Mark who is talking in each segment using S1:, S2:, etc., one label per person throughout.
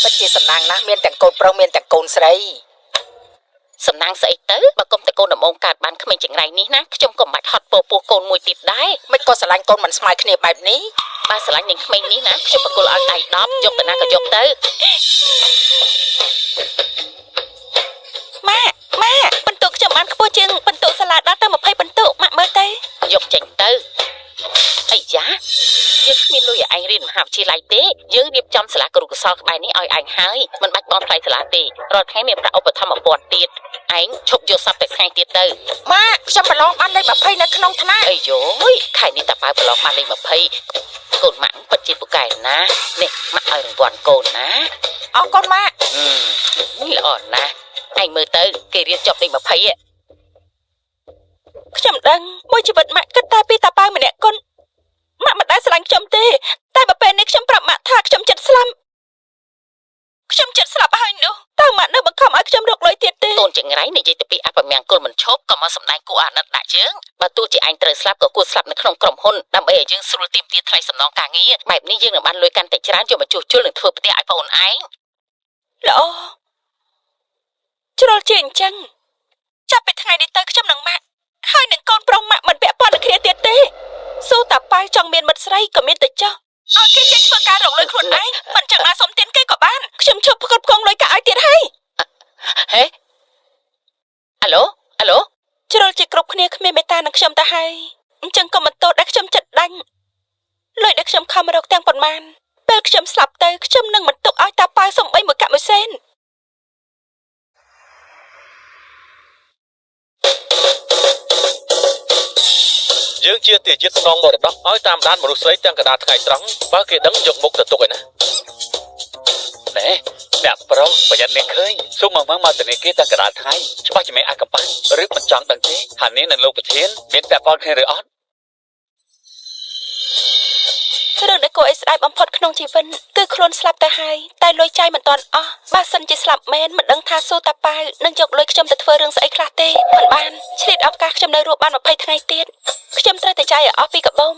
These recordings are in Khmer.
S1: ពិតជាសំណាងណាស់មានទាំងកូនប្រុសមានទាំងកូនស្រី
S2: សំណាងស្អីទៅបើកុំតែកូនដំបងកើតបានក្មេងចង្រៃនេះណាខ្ញុំក៏មិនបាច់ហត់ពោពោះកូនមួយទៀតដែរ
S1: មិនក៏ស្រឡាញ់កូនមិនស្មើគ្នាបែបនេះ
S2: បើស្រឡាញ់នឹងក្មេងនេះណាខ្ញុំបកគលឲ្យដៃ10យកទៅណាក៏យកទៅ
S3: ម៉ាក់ម៉ាក់បន្ទុកខ្ញុំបានខ្ពស់ជាងបន្ទុកសាលាដល់ទៅ20បន្ទុកម៉ាក់មើលទៅ
S2: យកចេញទៅអីយ៉ាយើងគ្មានលុយឲ្យឯងរៀនមហាវិទ្យាល័យទេយើងរៀបចំសាលាគរុកោសល្យក្បែរនេះឲ្យឯងហើយមិនបាច់បង់ថ្លៃសាលាទេរាល់ថ្ងៃមានប្រាក់ឧបត្ថម្ភ1000ទៀតឯងឈប់យកសັບតែថ្ងៃទៀតទៅ
S1: ម៉ាក់ខ្ញុំប្រឡងបានលេខ20នៅក្នុងថ្នាក់
S2: អីយោយខែនេះតាប៉ៅប្រឡងបានលេខ20កូនម៉ាក់ពិតជាពូកែណាស់នេះម៉ាក់ឲ្យរង្វាន់កូនណា
S1: អរគុណម៉ាក់
S2: អឺល្អណាស់ឯងមើលទៅគេរៀនចប់លេខ20ហ៎
S3: ខ្ញុំដឹងមួយជីវិតម៉ាក់គិតតែពីតាប៉ៅម្នាក់គុណម៉ាក់មិនដែលស្រឡាញ់ខ្ញុំទេតែបើពេលនេះខ្ញុំប្រាប់ម៉ាក់ថាខ្ញុំចិត្តស្លាប់ខ្ញុំចិត្តស្លាប់ហើយនោះតើម៉ាក់នៅបង្ខំឲ្យខ្ញុំរកលុយទៀតទេ
S2: កូនចង្រៃនិយាយទៅពីអពមង្គលមិនឈប់ក៏មកសម្ដែងគួរអាណិតដាក់ជើងបើទោះជាឯងត្រូវស្លាប់ក៏គួរស្លាប់នៅក្នុងក្រុមហ៊ុនដើម្បីឲ្យយើងស្រួលទាមទារថ្លៃសំណងការងារបែបនេះយើងនឹងបានលុយកាន់តែច្រើនយកមកជួសជុលនិងធ្វើផ្ទះឲ្យប្អូនឯង
S3: ល្អជ្រុលជាអញ្ចឹងចាប់ពីថ្ងៃនេះទៅខ្ញុំនឹងម៉ាក់ហើយនឹងកូនប្រុសម៉ាក់មិនពាក់ព័ន្ធនឹងគ្នាទៀតទេស៊ូតាប៉ៅចង់មានមិត្តស្រីក៏មានទៅចុះឲ្យគេចេញធ្វើការរកលុយខ្លួនឯងមិនចឹងណាសុំទានគេក៏បានខ្ញុំឈប់ផ្គត់ផ្គង់លុយកាក់ឲ្យទៀតហើយ
S2: ហេអាឡូអាឡូ
S3: ជ្រុលជាគ្រប់គ្នាគ្មានមេត្តានឹងខ្ញុំទៅហើយអញ្ចឹងក៏មិនទោសដែលខ្ញុំចិត្តដាញ់លុយដែលខ្ញុំខំរកទាំងប៉ុន្មានពេលខ្ញុំស្លាប់ទៅខ្ញុំនឹងមិនទុកឲ្យតាប៉ៅសំបីមួយកាក់មួយសេន
S4: យើងជាទាយាទស្នងមរតកឲ្យតាមដានមនុស្សស្រីទាំងកណ្ដាលថ្ងៃត្រង់បើគេដឹងយកមុខទៅទុកឯណា
S5: ណែអ្នកប្រុសប្រយ័ត្ននាងឃើញស៊ូមកមកមកធនាគារទាំងកណ្ដាលថ្ងៃច្បាស់ជាមានអាកំបាំងឬមិនចង់ដឹងទេថានាងនិងលោកប្រធានមានពាក់ព័ន្ធគ្នាឬអត់
S3: រឿងដែលគួរឲ្យស្ដាយបំផុតក្នុងជីវិតគឺខ្លួនស្លាប់ទៅហើយតែលុយចាយមិនទាន់អស់បើសិនជាស្លាប់មែនមិនដឹងថាស៊ូតាប៉ៅនឹងយកលុយខ្ញុំទៅធ្វើរឿងស្អីខ្លះទេមិនបានឆ្លៀតឱកាសខ្ញុំនៅរស់បាន20ថ្ងៃទៀតខ្ញុំត្រូវតែចាយឲ្យអស់ពីកាបូម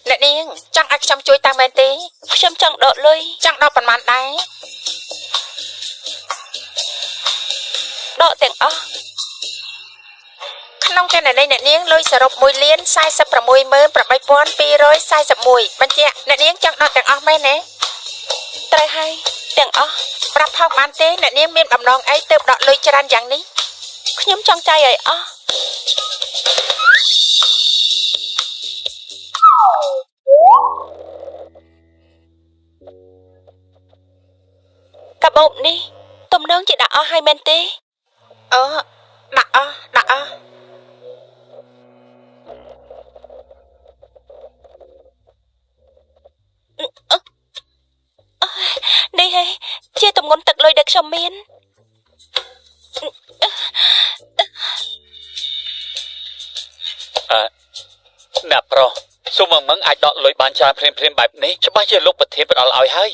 S1: អ្នកនាងចង់ឲ្យខ្ញុំជួយតាមមែនទេ
S3: ខ្ញុំចង់ដកលុយ
S1: ចង់ដល់ប៉ុន្មានដែរ
S3: ដកទាំងអស់
S1: ក្នុងករណីអ្នកនាងលុយសរុប1លាន468,241បញ្ជាក់អ្នកនាងចង់ដល់ទាំងអស់មែនទេ
S3: ត្រូវហើយទាំងអស់
S1: ប្រាប់ផងបានទេអ្នកនាងមានបំណងអីទើបដកលុយច្រើនយ៉ាងនេះ
S3: ខ្ញុំចង់ចាយឲ្យអស់កាបូបនេះទំនងជាដាក់អស់ហើយមែនទេ
S1: អឺដាក់អស់ដាក់អស់
S3: នេះហេជាទម្ងន់ទឹកលុយដែលខ្ញុំមាន
S5: អឺអ្នកប្រុសស៊ូមកមកអាចដកលុយបានច្រើនភ្លាមៗបែបនេះច្បាស់ជាលោកប្រធានផ្ដល់ឲ្យហើយ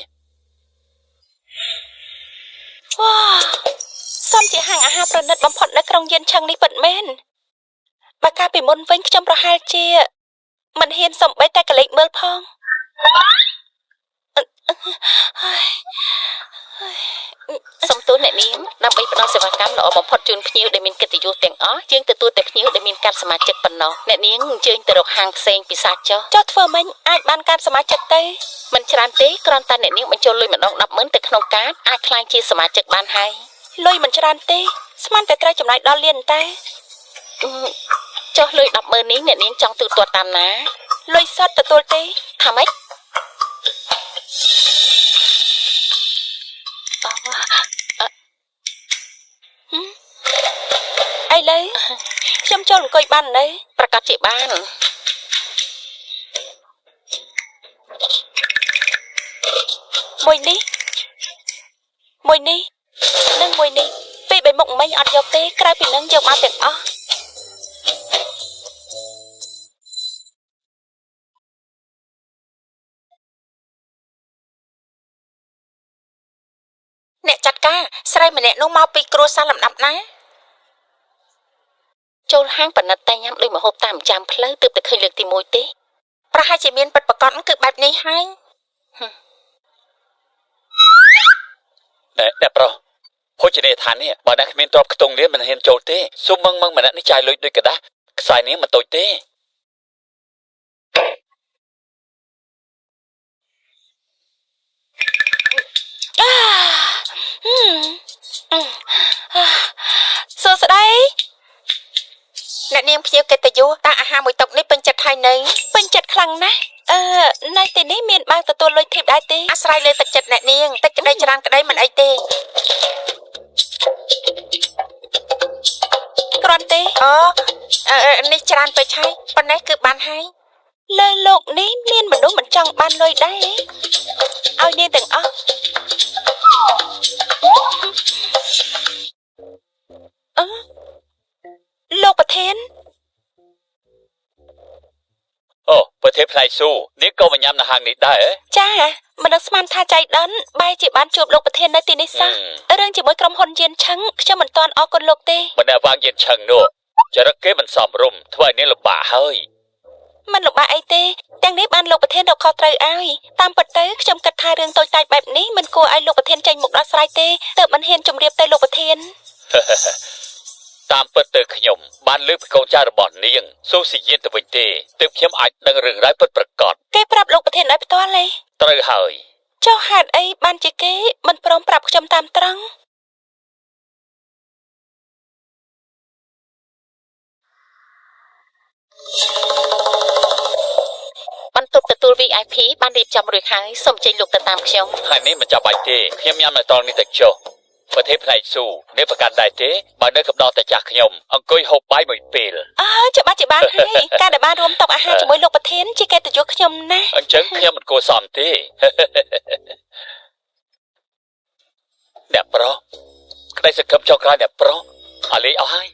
S3: វ៉ាសំជាហាងអាហារប្រណិតបំផុតនៅក្រុងយានឆឹងនេះពិតមែនបើកាលពីមុនវិញខ្ញុំប្រហែលជាមិនហ៊ានសំបីតែកលេចមើលផង
S2: សូមទោសអ្នកនាងដើម្បីផ្ដល់សេវាកម្មល្អបំផុតជូនភ្ញៀវដែលមានកិត្តិយសទាំងអស់យើងទទួលតែភ្ញៀវដែលមានកាតសមាជិកប៉ុណ្ណោះអ្នកនាងអញ្ជើញទៅរកហាងផ្សេងពិសាចុះ
S3: ចុះធ្វើម៉េចអាចបានកាតសមាជិកទៅ
S2: មិនច្រើនទេគ្រាន់តែអ្នកនាងបញ្ចូលលុយម្ដង100000ទៅក្នុងកាតអាចក្លាយជាសមាជិកបានហើយ
S3: លុយមិនច្រើនទេស្មានតែត្រូវចំណាយដល់លានតែ
S2: អឺចុះលុយ100000នេះអ្នកនាងចង់ទូទាត់តាមណា
S3: លុយសុទ្ធទទួលទេ
S2: ថាម៉េចអូ
S3: ឥឡូវខ្ញុំចូលអង្គុយបាននៅ
S2: ប្រកាសជាបាន
S3: មួយនេះមួយនេះនិងមួយនេះពីបីមុខមិញអត់យកទេក្រៅពីនឹងយកមកទាំងអស់
S1: អ្នកចាត់ការស្រីម្នាក់នោះមកពីគ្រួសារលំដាប់ណា
S2: ចូលហាងប៉និតតែញ៉ាំដូចម្ហូបតាមចាំផ្លូវទើបតែឃើញលើកទី1ទេ
S1: ប្រហែលជាមានពិតប្រកបគឺបែបនេះហើយ
S5: អ្នកប្រុសភោជនីយដ្ឋាននេះបើអ្នកគ្មានទ្រព្យខ្ទង់លានមិនហ៊ានចូលទេស៊ុំមឹងមឹងម្នាក់នេះចាយលុយដូចกระดาษខ្សែនេះមិនតូចទេ
S3: សួស្តី
S1: អ្នកនាងភ្ញៀវកិត្តិយសតើអាហារមួយតុនេះពេញចិត្តហើយនៅ
S3: ពេញចិត្តខ្លាំងណាស់អឺនៅទីនេះមានបើកទទួលលុយធីបដែរទេ
S1: អាស្រ័យលើទឹកចិត្តអ្នកនាងតិចក្តីច្រើនក្តីមិនអីទេ
S3: គ្រាន់ទេ
S1: អូនេះច្រើនពេកហើយប៉ុណ្ណេះគឺបានហើយ
S3: លើលោកនេះមានមនុស្សមិនចង់បានលុយដែរឲ្យនាងទាំងអស់អឺលោកប្រធាន
S5: អូប្រធានផ្នែកស៊ូនេះក៏មកញ៉ាំនៅហាងនេះដែរ
S3: ចាមិនដឹងស្មានថាចៃដន្យបែរជាបានជួបលោកប្រធាននៅទីនេះសោះរឿងជាមួយក្រុមហ៊ុនយានឆឹងខ្ញុំមិនទាន់អរគុណលោកទេ
S5: មិនដែលវាងយានឆឹងនោះចរិតគេមិនសមរម្យធ្វើឲ្យនាងលំបាកហើយ
S3: មិនលំបាកអីទេទាំងនេះបានលោកប្រធានរកខុសត្រូវឲ្យតាមពិតទៅខ្ញុំគិតថារឿងតូចតាចបែបនេះមិនគួរឲ្យលោកប្រធានចេញមុខដោះស្រាយទេទើបមិនហ៊ានជម្រាបទៅលោកប្រធាន
S5: តាមពិតទៅខ្ញុំបានលើកពីកូនចៅរបស់នាងស៊ូស៊ីយានទៅវិញទេទើបខ្ញុំអាចដឹងរឿងរ៉ាវពិតប្រាកដ
S3: គេប្រាប់លោកប្រធានឲ្យផ្ទាល់ទេ
S5: ត្រូវហើយ
S3: ចុះហេតុអីបានជាគេមិនព្រមប្រាប់ខ្ញុំតាមត្រង់
S2: បន្ទប់ទទួល VIP បានរៀបចំរួចហើយសូមចេញលោកទៅតាមខ្ញុំ
S5: ថ្ងៃនេះមិនចាំបាច់ទេខ្ញុំញ៉ាំនៅត្រង់នេះទៅចុះប្រធានផ្នែកស៊ូនេះប្រកាន់ដែរទេបើនៅកំដរតែចាស់ខ្ញុំអង្គុយហូបបាយមួយពេល
S3: អើច្បាស់ជាបានហើយការដែលបានរួមតុអាហារជាមួយលោកប្រធានជាកិត្តិយសខ្ញុំណាស់
S5: អញ្ចឹងខ្ញុំមិនគួរសមទេអ្នកប្រុសក្តីសង្ឃឹមចុងក្រោយអ្នកប្រុសអាលីអស់ហើយ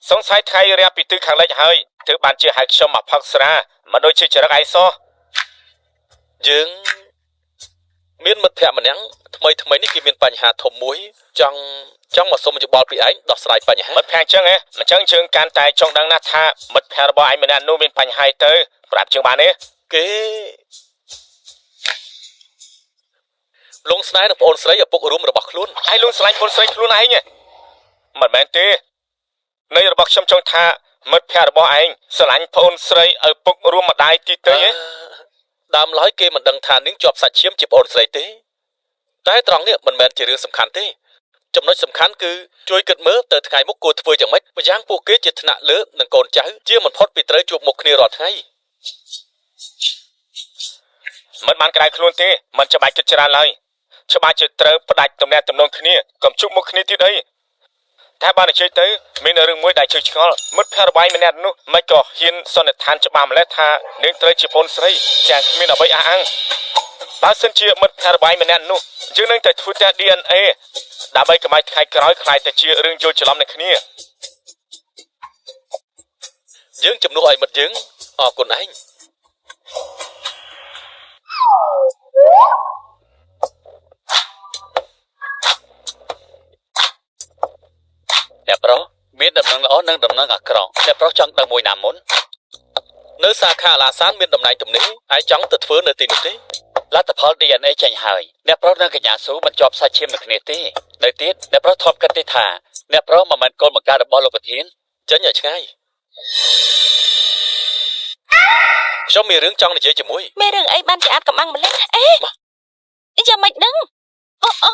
S6: សង្ស័យថ្ងៃរះពីទិសខាងលិចហើយទើបបានជាហៅខ្ញុំមកផឹកស្រាមិនដូចជាចរិតឯងសោះ
S4: យើងមានមិត្តភក្តិម្នាក់ថ្មីថ្មីនេះគេមានបញ្ហាធំមួយចង់ចង់មកសុំយោបល់ពីឯងដោះស្រាយបញ្ហា
S6: មិត្តភក្តិអញ្ចឹងហ៎អញ្ចឹងយើងកាន់តែចង់ដឹងណាស់ថាមិត្តភក្តិរបស់ឯងម្នាក់នោះមានបញ្ហាទៅប្រាប់យើងបានទេ
S4: គេលងស្នេហ៍នឹងប្អូនស្រីឪពុករួមរបស់ខ្លួន
S6: ឯងលួងស្រឡាញ់ប្អូនស្រីខ្លួនឯងមិនមែនទេន័យរបស់ខ្ញុំចង់ថាមិត្តភក្តិរបស់ឯងស្រឡាញ់ប្អូនស្រីឪពុករួមម្ដាយទីទៅហ៎
S4: ដើមឡើយគេមិនដឹងថានាងជាប់សាច់ឈាមជាប្អូនស្រីទេតែត្រង់នេះមិនមែនជារឿងសំខាន់ទេចំណុចសំខាន់គឺជួយគិតមើលទៅថ្ងៃមុខគួរធ្វើយ៉ាងម៉េចម្យ៉ាងពួកគេជាថ្នាក់លើនិងកូនចៅជាមិនផុតពីត្រូវជួបមុខគ្នារាល់ថ្ងៃ
S6: មិនបានក្រៅខ្លួនទេមិនច្បាច់គិតច្រើនឡើយច្បាស់ជាត្រូវផ្ដាច់ទំនាក់ទំនងគ្នាកុំជួបមុខគ្នាទៀតអីតែបាននិយាយទៅមានរឿងមួយដែលជឿឆ្ងល់មិត្តភក្តិរបស់ឯងម្នាក់នោះមិនក៏ហ៊ានសន្និដ្ឋានច្បាស់ម្ល៉េះថានាងត្រូវជាប្អូនស្រីទាំងគ្មានអ្វីអះអាងបើសិនជាមិត្តភក្តិរបស់ឯងម្នាក់នោះយើងនឹងតែធ្វើតែ DNA ដើម្បីកុំឲ្យថ្ងៃក្រោយក្លាយទៅជារឿងយល់ច្រឡំនឹងគ្នា
S4: យើងជំនួសឲ្យមិត្តយើងអរគុណឯង
S5: អ្នកប្រុសមានដំណឹងល្អនិងដំណឹងអាក្រក់អ្នកប្រុសចង់ដឹងមួយណាមុន
S4: នៅសាខាអាឡាសានមានតំណែងទំនេរហើយចង់ទៅធ្វើនៅទីនោះទេ
S5: លទ្ធផល DNA ចេញហើយអ្នកប្រុសនិងកញ្ញាស៊ូមិនជាប់សាច់ឈាមនឹងគ្នាទេនៅទៀតអ្នកប្រុសធ្លាប់គិតទេថាអ្នកប្រុសមិនមែនកូនបង្កើតរបស់លោកប្រធាន
S4: ចេញឲ្យឆ្ងាយខ្ញុំមានរឿងចង់និយាយជាមួយ
S3: មានរឿងអីបានជាអាចកំបាំងម្ល៉េះអេយ៉ាងម៉េចដឹងអូអូ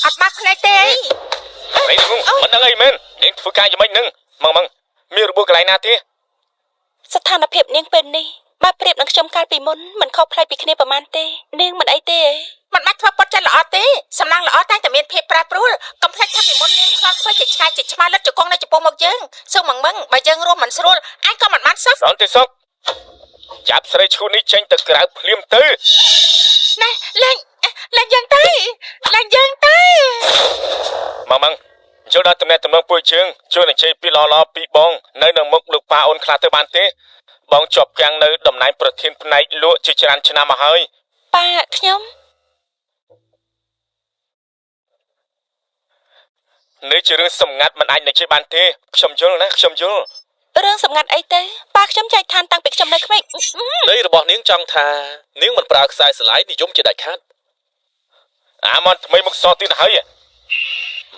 S1: អត់មកភ្នែកទេអី
S6: អីនោះមិនដឹងអីមែននាងធ្វើការយ៉ាងម៉េចនឹងម៉ងម៉ងមានរបួសកន្លែងណាទេ
S3: ស្ថានភាពនាងពេលនេះបើប្រៀបនឹងខ្ញុំកាលពីមុនមិនខុសប្លែកពីគ្នាប្រហែលទេនាងមិនអីទេ
S1: មិនបាច់ធ្វើពុតចិត្តល្អទេសំណាងល្អតែតែមានភាពប្រែប្រួលកុំភ្លេចថាពីមុននាងធ្លាប់ធ្វើជាឆ្កែជាឆ្មាលិតជង្គង់នៅចំពោះមុខយើងស៊ូមងមឹងបើយើងរួមមិនស្រួលឯងក៏មិនបានសោះ
S6: សន្តិសុខចាប់ស្រីឈូនេះចេញទៅក្រៅភ្លាមទៅ
S1: ណែលែងលែងយើងទៅលែងយើងទៅ
S6: ម៉ងម៉ងចូលដល់តំណែងតំណងពួយជើងជួយនិយាយពីល្អៗពីបងនៅនឹងមុខលោកប៉ាអូនខ្លះទៅបានទេបងជាប់គាំងនៅតំណែងប្រធានផ្នែកលក់ជាច្រើនឆ្នាំមកហើយ
S3: ប៉ាខ្ញុំ
S6: នេះជារឿងសម្ងាត់មិនអាចនិយាយបានទេខ្ញុំយល់ណាខ្ញុំយល់
S3: រឿងសម្ងាត់អីទៅប៉ាខ្ញុំចែកឋានតាំងពីខ្ញុំនៅក្មេង
S4: ន័យរបស់នាងចង់ថានាងមិនប្រើខ្សែស្រឡាយនិយមជាដាច់ខាត
S6: អាមន់ថ្មីមកសទៀតហើយ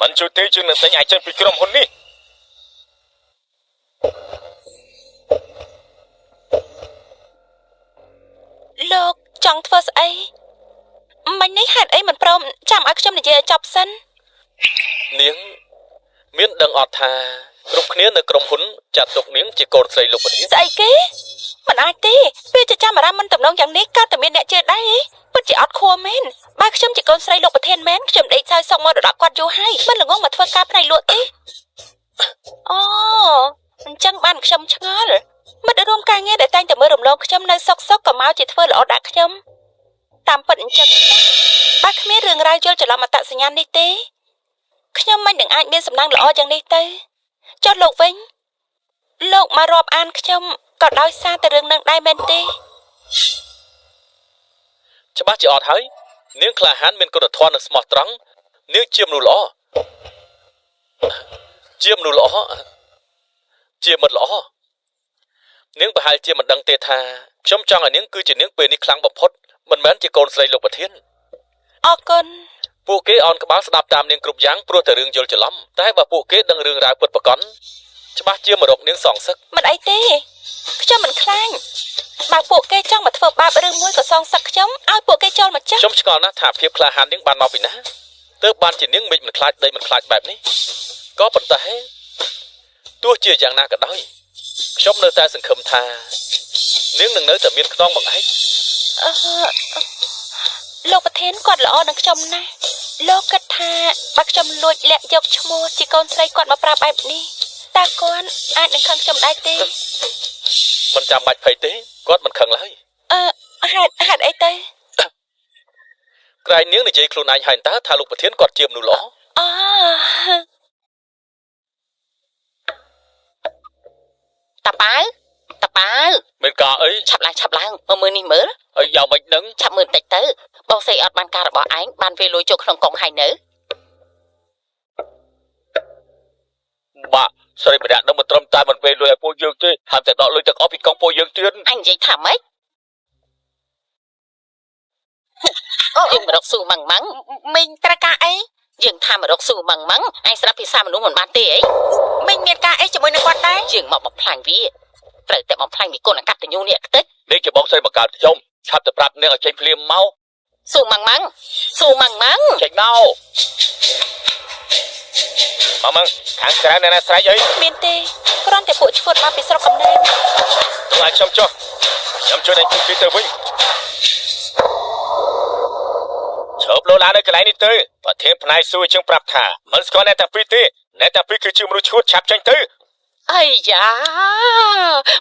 S6: មិនជួយទេជាងនឹងទិញអាចចេញពីក្រុមហ៊ុននេះ
S3: លោកចង់ធ្វើស្អីមិញនេះហេតុអីមិនព្រមចាំឲ្យខ្ញុំនិយាយឲ្យចប់សិន
S4: នាងមានដឹងអត់ថាគ្រប់គ្នានៅក្រុមហ៊ុនចាត់ទុកនាងជាកូនស្រីលោកប្រធាន
S3: ស្អីគេមិនអាចទេពេលจะចាំអារម្មណ៍មិនតំណងយ៉ាងនេះកើតតែមានអ្នកជឿដែរហីពិតជាអត់ខួរមែនបើខ្ញុំជាកូនស្រីលោកប្រធានមែនខ្ញុំដេកសើសុកមរតកគាត់យូរហើយមិនល្ងងមកធ្វើការផ្នែកលក់ទេអូអញ្ចឹងបានខ្ញុំឆ្ងល់មិត្តរួមការងារដែលតែងតែមើលរំលងខ្ញុំនៅសុកសុកក៏មកជាធ្វើល្អដាក់ខ្ញុំតាមពិតអញ្ចឹងបើគ្មានរឿងរ៉ាវយល់ច្រឡំអត្តសញ្ញាណនេះទេខ្ញុំមិននឹងអាចមានសំណាងល្អយ៉ាងនេះទៅចុះលោកវិញលោកមករាប់អានខ្ញុំក៏ដោយសារតែរឿងនឹងដែរមែនទេ
S4: ច្បាស់ជាអត់ហើយនាងក្លាហានមានគុណធម៌និងស្មោះត្រង់នាងជាមនុស្សល្អជាមនុស្សល្អជាមិត្តល្អនាងប្រហែលជាមិនដឹងទេថាខ្ញុំចង់ឲ្យនាងគឺជានាងពេលនេះខ្លាំងបំផុតមិនមែនជាកូនស្រីលោកប្រធាន
S3: អរគុណ
S4: ពួកគេអោនក្បាលស្ដាប់តាមនាងគ្រប់យ៉ាងព្រោះតែរឿងយល់ច្រឡំតែបើពួកគេដឹងរឿងរ៉ាវពិតប្រាកដច្បាស់ជាមករកនាងសងសឹក
S3: មិនអីទេខ្ញុំមិនខ្លាចបើពួកគេចង់មកធ្វើបាបរឿងមួយក៏សងសឹកខ្ញុំឲ្យពួកគេចូលមកចាស់
S4: ខ្ញុំឆ្ងល់ណាស់ថាភាពក្លាហាននាងបានមកពីណាទើបបានជានាងមិនមិនខ្លាចដីមិនខ្លាចបែបនេះក៏ប៉ុន្តែទោះជាយ៉ាងណាក៏ដោយខ្ញុំនៅតែសង្ឃឹមថានាងនឹងនៅតែមានខ្នងបង្អែក
S3: អឺលោកប្រធានគាត់ល្អនឹងខ្ញុំណាស់លោកគិតថាបើខ្ញុំលួចលាក់យកឈ្មោះជាកូនស្រីគាត់មកប្រាប់បែបនេះតើគាត់អាចនឹងខឹងខ្ញុំដែរទេ
S4: មិនចាំបាច់ភ័យទេគាត់មិនខឹងឡើយ
S3: អឺហេតុអីទៅ
S4: ក្រែងនាងនិយាយខ្លួនឯងហើយតើថាលោកប្រធានគាត់ជាមនុស្សល្អ
S3: អូ
S2: តាប៉ាវតាប៉ាវ
S5: មានការអី
S2: ឆាប់ឡើងឆាប់ឡើងមកមើលនេះមើល
S5: អីយ៉ាងម៉េចនឹង
S2: ឆាប់មើលបន្តិចទៅបងស្រីអត់បានការរបស់ឯងបានវាលួយចូលក្នុងកុងហើយនៅ
S5: បាក់ស្រីម្នាក់នឹងមិនត្រឹមតែមិនវេលុយឲ្យពួកយើងទេថែមតែដកលុយទាំងអស់ពីកុងពួកយើងទៀត
S2: អញនិយាយថាម៉េចយើងមករកស៊ូម៉ាំងម៉ាំង
S1: មីងត្រូវការអី
S2: យើងថាមករកស៊ូម៉ាំងម៉ាំងឯងស្ដាប់ភាសាមនុស្សមិនបានទេអី
S1: មីងមានការអីជាមួយនឹងគាត់ដែរ
S2: យើងមកបំផ្លាញវាត្រូវតែបំផ្លាញមីកូនអកតញ្ញូនេះខ្ទេច
S5: នេះជាបងស្រីបង្កើតខ្ញុំឆាប់ទៅប្រាប់នាងឲ្យចេញភ្លាមមក
S2: ស៊ូម៉ាំងម៉ាំងស៊ូម៉ាំងម៉ាំង
S5: ចេញមក
S6: មកមកខាងក្រៅអ្នកណាស្រែកអី
S3: មានទេគ្រាន់តែពួកឈួតមកពីស្រុកកំណើត
S6: ទោះឲ្យខ្ញុំចុះខ្ញុំជួយដល់ពួកគេទៅវិញឈប់លោឡានៅកន្លែងនេះទៅប្រធានផ្នែកសួរជាងប្រាប់ថាមិនស្គាល់អ្នកទាំងពីរទេអ្នកទាំងពីរគឺជាមនុស្សឈួតឆាប់ចេញទៅ
S2: អីយ៉ា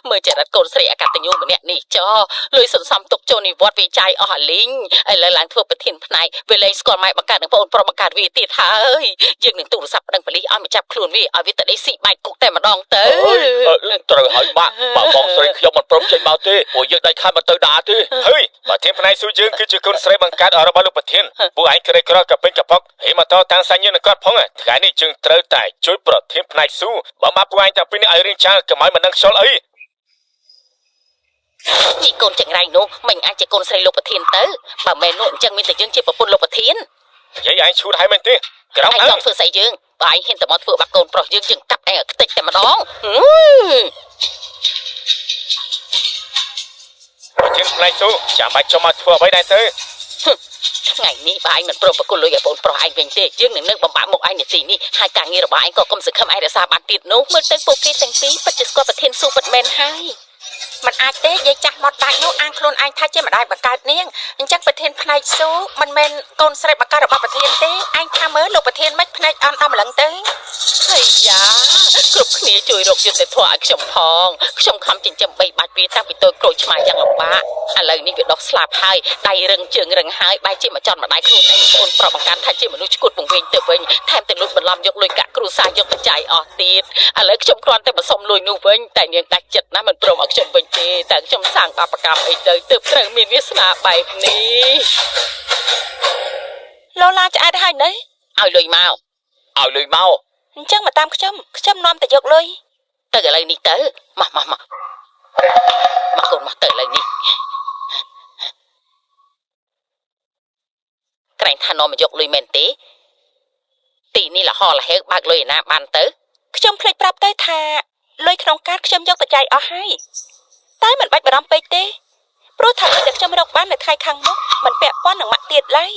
S2: មើលចរិតកូនស្រីអកតញ្ញូម្នាក់នេះចោលុយសន្សំទុកចូលនិវត្តន៍វាចាយអស់អាលីងឥឡូវឡើងធ្វើប្រធានផ្នែកវាលែងស្គាល់ម៉ែបង្កើតនិងប្អូនប្រុសបង្កើតវាទៀតហើយយើងនឹងទូរស័ព្ទប្តឹងប៉ូលីសឲ្យមកចាប់ខ្លួនវាឲ្យវាទៅដេកស៊ីបែកគុកតែម្ដងទៅ
S5: អើយត្រូវហើយបាក់បើបងស្រីខ្ញុំមិនព្រមចេញមកទេពួកយើងដាច់ខាតមិនទៅណាទេ
S6: ហើយប្រធានផ្នែកសួរយើងគឺជាកូនស្រីបង្កើតរបស់លោកប្រធានពួកឯងក្រីក្រកពេញកប៉ុកហេមកតតាំងសាញ់នឹងគាត់ផងថ្ងៃនេះយើងត្រូវតែជួយប្រធានផ្នែកសួរបើមកពួកឯងទាំងពីរនេះឲ្យរៀងចាលកុំឲ្យមិនដឹងខ្យល់អី
S2: ជីកូនចង្រៃនោះមិនអាចជាកូនស្រីលោកប្រធានទៅបើមែននោះអញ្ចឹងមានតែយើងជាប្រពន្ធលោកប្រធាន
S6: និយាយឯងឈួតហើយមែនទេក្រោមអើ
S2: ឯងចង់ធ្វើស្អីយើងបើឯងហ៊ានតែមកធ្វើបាបកូនប្រុសយើងយើងកាប់ឯងឲ្យខ្ទេចតែម្ដង
S6: ប្រធានផ្នែកសួរចាំបាច់ចុះមកធ្វើអ្វីដែរទៅ
S2: ថ្ងៃនេះបើឯងមិនព្រមប្រគល់លុយឲ្យបងប្រុសឯងវិញទេយើងនឹងនៅបំបាក់មុខឯងនៅទីនេះហើយការងាររបស់ឯងក៏កុំសង្ឃឹមឯងរក្សាបានទៀតនោះមើលទៅពួកគេទាំងពីរពិតជាស្គាល់ប្រធានស៊ូពិតមែនហើយ
S1: មិនអាចទេយាយចាស់មកដាច់នោះអាងខ្លួនឯងថាជាម្ដាយបង្កើតនាងអញ្ចឹងប្រធានផ្នែកស៊ូមិនមែនកូនស្រីបង្កើតរបស់ប្រធានទេឯងថាមើលលោកប្រធានមិនផ្នែកអន់ដល់ម្លឹងទៅ
S2: ហើយយ៉ាគ្រប់គ្នាជួយរកយុត្តិធម៌ឲ្យខ្ញុំផងខ្ញុំខំចិញ្ចឹមបីបាច់វាតាំងពីតូចក្រូចឆ្មាយ៉ាងលំបាកឥឡូវនេះវាដុះស្លាប់ហើយដៃរឹងជើងរឹងហើយបែរជាមកចន់ម្ដាយខ្លួនឯងបងប្រុសបង្កើតថាជាមនុស្សឈួតពងវេ វិញទៅវិញថែមទាំងលួចបន្លំយកលុយកាក់គ្រួសារយកទៅចាយអស់ទៀតឥឡូវខ្ញុំគ្រាន់តែមកសុំលុយនោះវិញតែនាងដាច់ចិត្តណាស់មិនព្រមឲ្យខ្ញុំវិញទេតែខ្ញុំសាងបាបកម្មអីទៅទើបត្រូវមានវាសនាបែបនេះ
S3: ឡូឡាឆ្អែតហើយនៅ
S2: ឲ្យលុយមក
S5: ឲ្យលុយមក
S3: អញ្ចឹងមកតាមខ្ញុំខ្ញុំនាំតែយកលុយ
S2: ទៅឥឡូវនេះទៅមកមកមកមកកូនមកទៅឥឡូវនេះក្រែងថានាំមកយកលុយមែនទេទីនេះលហលហេវបើកលុយឯណាបានទៅ
S3: ខ្ញុំភ្លេចប្រាប់ទៅថាលុយក្នុងកាតខ្ញុំយកទៅចាយអស់ហើយតែមិនបាច់បារម្ភពេកទេព្រោះថាលុយដែលខ្ញុំរកបាននៅថ្ងៃខាងមុខមិនពាក់ព័ន្ធនឹងម៉ាក់ទៀតឡើយ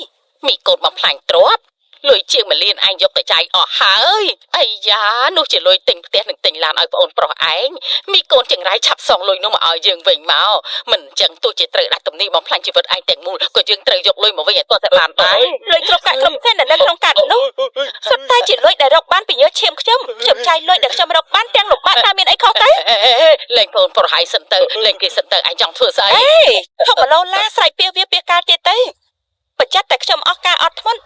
S2: មីកូនបំផ្លាញទ្រព្យលុយជាង1លានឯងយកទៅចាយអស់ហើយអាយ៉ានោះជាលុយទិញផ្ទះនិងទិញឡានឲ្យប្អូនប្រុសឯងមីកូនចង្រៃឆាប់សងលុយនោះមកឲ្យយើងវិញមកមិនអញ្ចឹងទោះជាត្រូវដាក់ទំនីបំផ្លាញជីវិតឯងទាំងមូលក៏យើងត្រូវយកលុយមកវិញឲ្យទាល់តែបានដែរ
S3: លុយគ្រប់កាក់គ្រប់សេនដែលនៅក្នុងកាតនោះសុទ្ធតែជាលុយដែលរកបានពីញើសឈាមខ្ញុំខ្ញុំចាយលុយដែលខ្ញុំរកបានទាំងលំបាកតើមានអីខុសទៅ
S2: លេងប្អូនប្រុសឯងសិនទៅលេងគេសិនទៅឯងចង់ធ្វើស្អី
S3: អេឈប់មកឡូឡាស្រែកពីវាពីកាលទៀតទៅបច្ចិតតែខ្ញុំអស់ការអត់ធ្មត់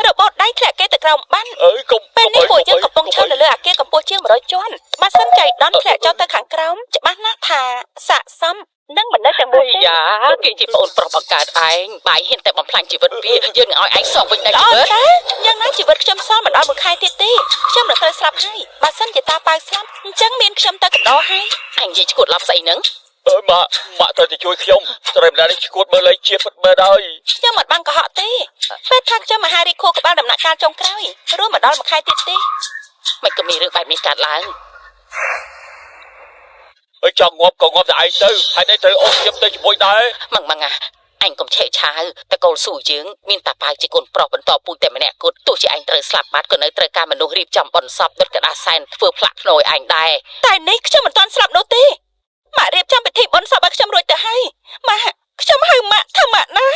S3: របូតដៃធ្លាក់គេទៅក្រោមបាន
S5: អើយកុំ
S3: ពេលនេះពួកយើងកំពុងឈរនៅលើអគារកម្ពស់ជាង100ជាន់បើសិនចៃដន្យធ្លាក់ចុះទៅខាងក្រោមច្បាស់ណាស់ថាស័កសមនឹងមិននៅទាំងមូលទេ
S2: អាយ៉ាគេជាប្អូនប្រុសបង្កើតឯងបាយហ៊ានតែបំផ្លាញជីវិតវាយើងនឹងឲ្យឯងសងវិញដែរ
S3: ល្អ
S2: ជីវិត
S3: តាយ៉ាងណាជីវិតខ្ញុំសល់មិនដល់មួយខែទៀតទេខ្ញុំនឹងត្រូវស្លាប់ហើយបើសិនជាតាប៉ៅស្លាប់អញ្ចឹងមានខ្ញុំទៅកំដរហើយ
S2: អញនិយាយឈួតឡប់ស្អីហ្នឹង
S5: អើយម៉ាក់ម៉ាក់ត្រូវតែជួយខ្ញុំស្រីម្នាក់នេះឈួតមើលលេខជាពិតមែនហើយ
S3: ខ្ញុំមិនបានកុហកទេពេលថាខ្ញុំមហារីកខួរក្បាលដំណាក់កាលចុងក្រោយរួមមកដល់មួយខែទៀតទេ
S2: មិនក៏មានរឿងបែបនេះកើតឡើង
S5: អើយចង់ងាប់ក៏ងាប់តែឯងទៅហើយនេះត្រូវអូសខ្ញុំទៅជាមួយដែរ
S2: ម៉ងម៉ងអាអញកុំឆេកឆាវតកូលស៊ូយើងមានតាប៉ៅជាកូនប្រុសបន្តពូជតែម្នាក់គត់ទោះជាឯងត្រូវស្លាប់បាត់ក៏នៅត្រូវការមនុស្សរៀបចំបនសពដុតក្តារសែនធ្វើផ្លាក់ភ្នោឲ្យឯងដែរ
S3: តែនេះខ្ញុំមិនទាន់ស្លាប់នោះទេម៉ាក់រៀបចំពិធីបុណ្យសពឲ្យខ្ញុំរួចទៅហើយម៉ាក់ខ្ញុំហៅម៉ាក់ថាម៉ាក់ណា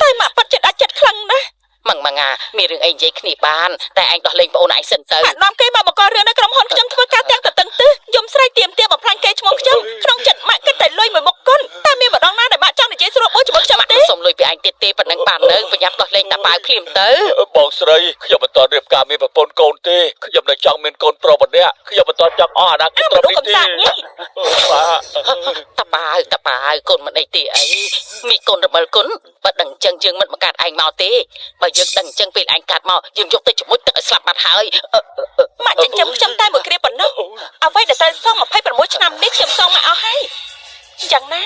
S3: តែម៉ាក់ពិតជាដាច់ចិត្តខ្លាំងណាស់
S2: ម៉ងម៉ងអាមានរឿងអីនិយាយគ្នាបានតែឯងដោះលែងប្អូនឯងសិនទៅ
S3: ម៉ាក់នាំគេមកបង្ករឿងនៅក្រុមហ៊ុនខ្ញុំធ្វើការទាំងតឹងទឹះយំស្រែកទៀមទាបំផ្លាញកេរ្តិ៍ឈ្មោះខ្ញុំក្នុងចិត្តម៉ាក់គិតតែលុយមួយមុខគុណតែមានម្ដងណាដែលម៉ាក់ចង់និយាយស្រួលបួជាមួយខ្ញុំ
S2: ម៉ាក់
S3: ទេ
S2: មិនសុំលុយពីឯងទៀតទេប៉ុណ្ណឹងបាននៅប្រញាប់ដោះលែងតាប៉ៅភ្លាមទៅ
S5: បងស្រីខ្ញុំមិនតន់រៀបការមានប្រពន្ធកូនទេខ្ញុំនៅចង់មានកូនប្រុសម្នាក់ខ្ញុំមិនតន់ចង់អស់អនាគត
S3: អា
S5: ត្រឹម
S3: មនុស្សកំ
S5: នេះទេ
S3: សាកញី
S5: ម៉ាក់
S2: តាប៉ាវតាប៉ាវកូនមិនអីទេអីមីកូនរមិលគុណបើដឹងអញ្ចឹងយើងមិនបង្កើតឯងមកទេបើយើងដឹងអញ្ចឹងពេលឯងកាត់មកយើងយកទៅជាមួយទឹកឲ្យស្លាប់បាត់ហើយអឺអឺ
S3: ម៉ាក់ចិញ្ចឹមខ្ញុំតែមួយគ្រាប៉ុណ្ណោះអ្វីដែលត្រូវសង26ឆ្នាំនេះខ្ញុំសងមកអស់ហើយយ៉ាងណា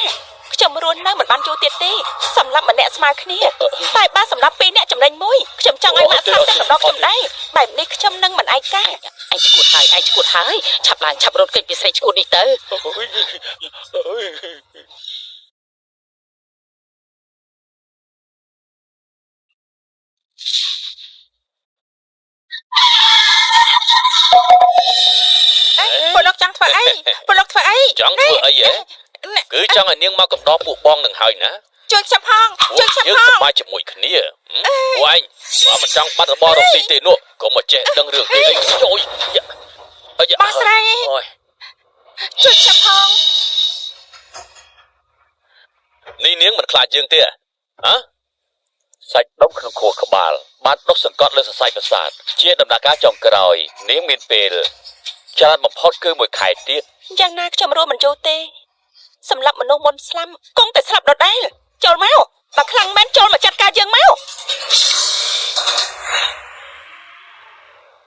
S3: ខ្ញុំរស់នៅមិនបានយូរទៀតទេសម្រាប់ម្នាក់ស្មើគ្នាតែបើសម្រាប់ពីរនាក់ចំណេញមួយខ្ញុំចង់ឲ្យម៉ាក់ស្លាប់តែកំដរខ្ញុំដែរបែបនេះខ្ញុំនឹងមិនឯកា
S2: ឯងឈួតហើយឯងឈួតហើយឆាប់ឡើងឆាប់រត់គេចពីស្រីឈួតនេះទៅ
S5: អើយ
S1: ពលលោកចង់ធ្វើអីពលលោកធ្វើអី
S4: ចង់ធ្វើអីហ៎គឺចង់ឲ្យនាងមកកំដរពួកបងនឹងហើយណា
S1: ជួយខ្ញុំផង
S4: ពួក
S1: ជួយខ្ញុំ
S4: យើង
S1: ផង
S4: សប្បាយជាមួយគ្នាពួកឯងបើមិនចង់បាត់របររកស៊ីទេនោះកុំមកចេះដឹងរឿងគេអីជួយអាយ៉ា
S1: បងស្រី
S4: អូយ
S1: ជួយខ្ញុំផង
S4: នេះនាងមិនខ្លាចយើងទេហ៎
S5: សាច់ដុំក្នុងខួរក្បាលបានដុសសង្កត់លើសរសៃប្រសាទជាដំណាក់កាលចុងក្រោយនាងមានពេលច្រើនបំផុតគឺមួយខែទៀត
S3: យ៉ាងណាខ្ញុំរស់មិនយូរទេសម្រាប់មនុស្សមុនស្លាប់គង់តែស្លាប់ដដែលចូលមកបើខ្លាំងមែនចូលមកចាត់ការយើងមក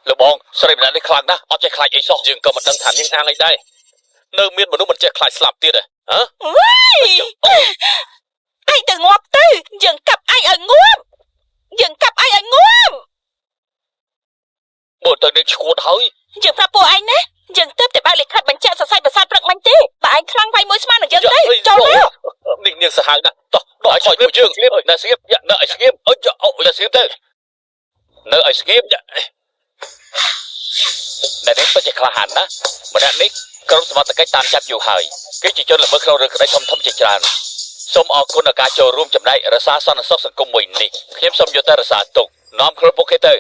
S5: លោកបងស្រីម្នាក់នេះខ្លាំងណាស់អត់ចេះខ្លាចអីសោះ
S4: យើងក៏មិនដឹងថានាងអាងអីដែរនៅមានមនុស្សមិនចេះខ្លាចស្លាប់ទៀតហ៎ហ៎
S3: ឯងទៅងាប់ទៅយើងកាប់ឯងឲ្យងាប់យើងកាប់ឯងឲ្យងាប់
S5: មើលទៅនាងឈួតហើយ
S3: យើងប្រាប់ពួកឯងណាយើងទៅតែបើកលិខិតបញ្ជាក់សរសៃប្រសាទព្រឹកមិញទេបើឯងខ្លាំងវាយមួយស្មើនឹងយើងទៅចូលមក
S4: នេះនាងសាហាវណាស់តោះដកថយពួកយើង
S5: ស្ងៀមនៅស្ងៀមនៅឲ្យស្ងៀម
S4: អើយអូយ
S5: នៅស្ងៀមទៅនៅឲ្យស្ងៀមអ្នកនេះពិតជាក្លាហានណាស់ម្នាក់នេះក្រុមសមត្ថកិច្ចតាមចាប់យូរហើយគេជាជនល្មើសក្នុងរឿងក្តីធំធំជាច្រើនសូមអរគុណដល់ការចូលរួមចំណែករក្សាសន្តិសុខសង្គមមួយនេះខ្ញុំសូមយកទៅរក្សាទុកនាំខ្លួនពួកគេទៅ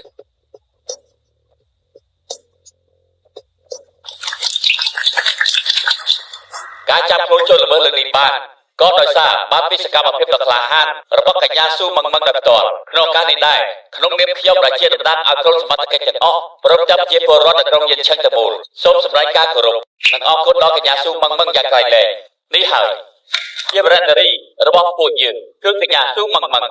S5: ការចាប់ខ្លួនជនល្មើសលើកនេះបាន ក៏ដោយសារបានពីសកម្មភាពដ៏ក្លាហានរបស់កញ្ញាស៊ូមឹងមឹងដោយផ្ទាល់ក្នុងការនេះដែរក្នុងនាមខ្ញុំដែលជាតំណាងឲ្យក្រុមសមត្ថកិច្ចទាំងអស់ព្រមទាំងប្រជាពលរដ្ឋនៅក្រុងយិនឆឹងទាំងមូលសូមសម្ដែងការគោរពនិងអរគុណដល់កញ្ញាស៊ូមឹងមឹងយ៉ាងក្រៃលែងនេះហើយជាវរៈនារីរបស់ពួកយើងគឺកញ្ញាស៊ូមឹងមឹង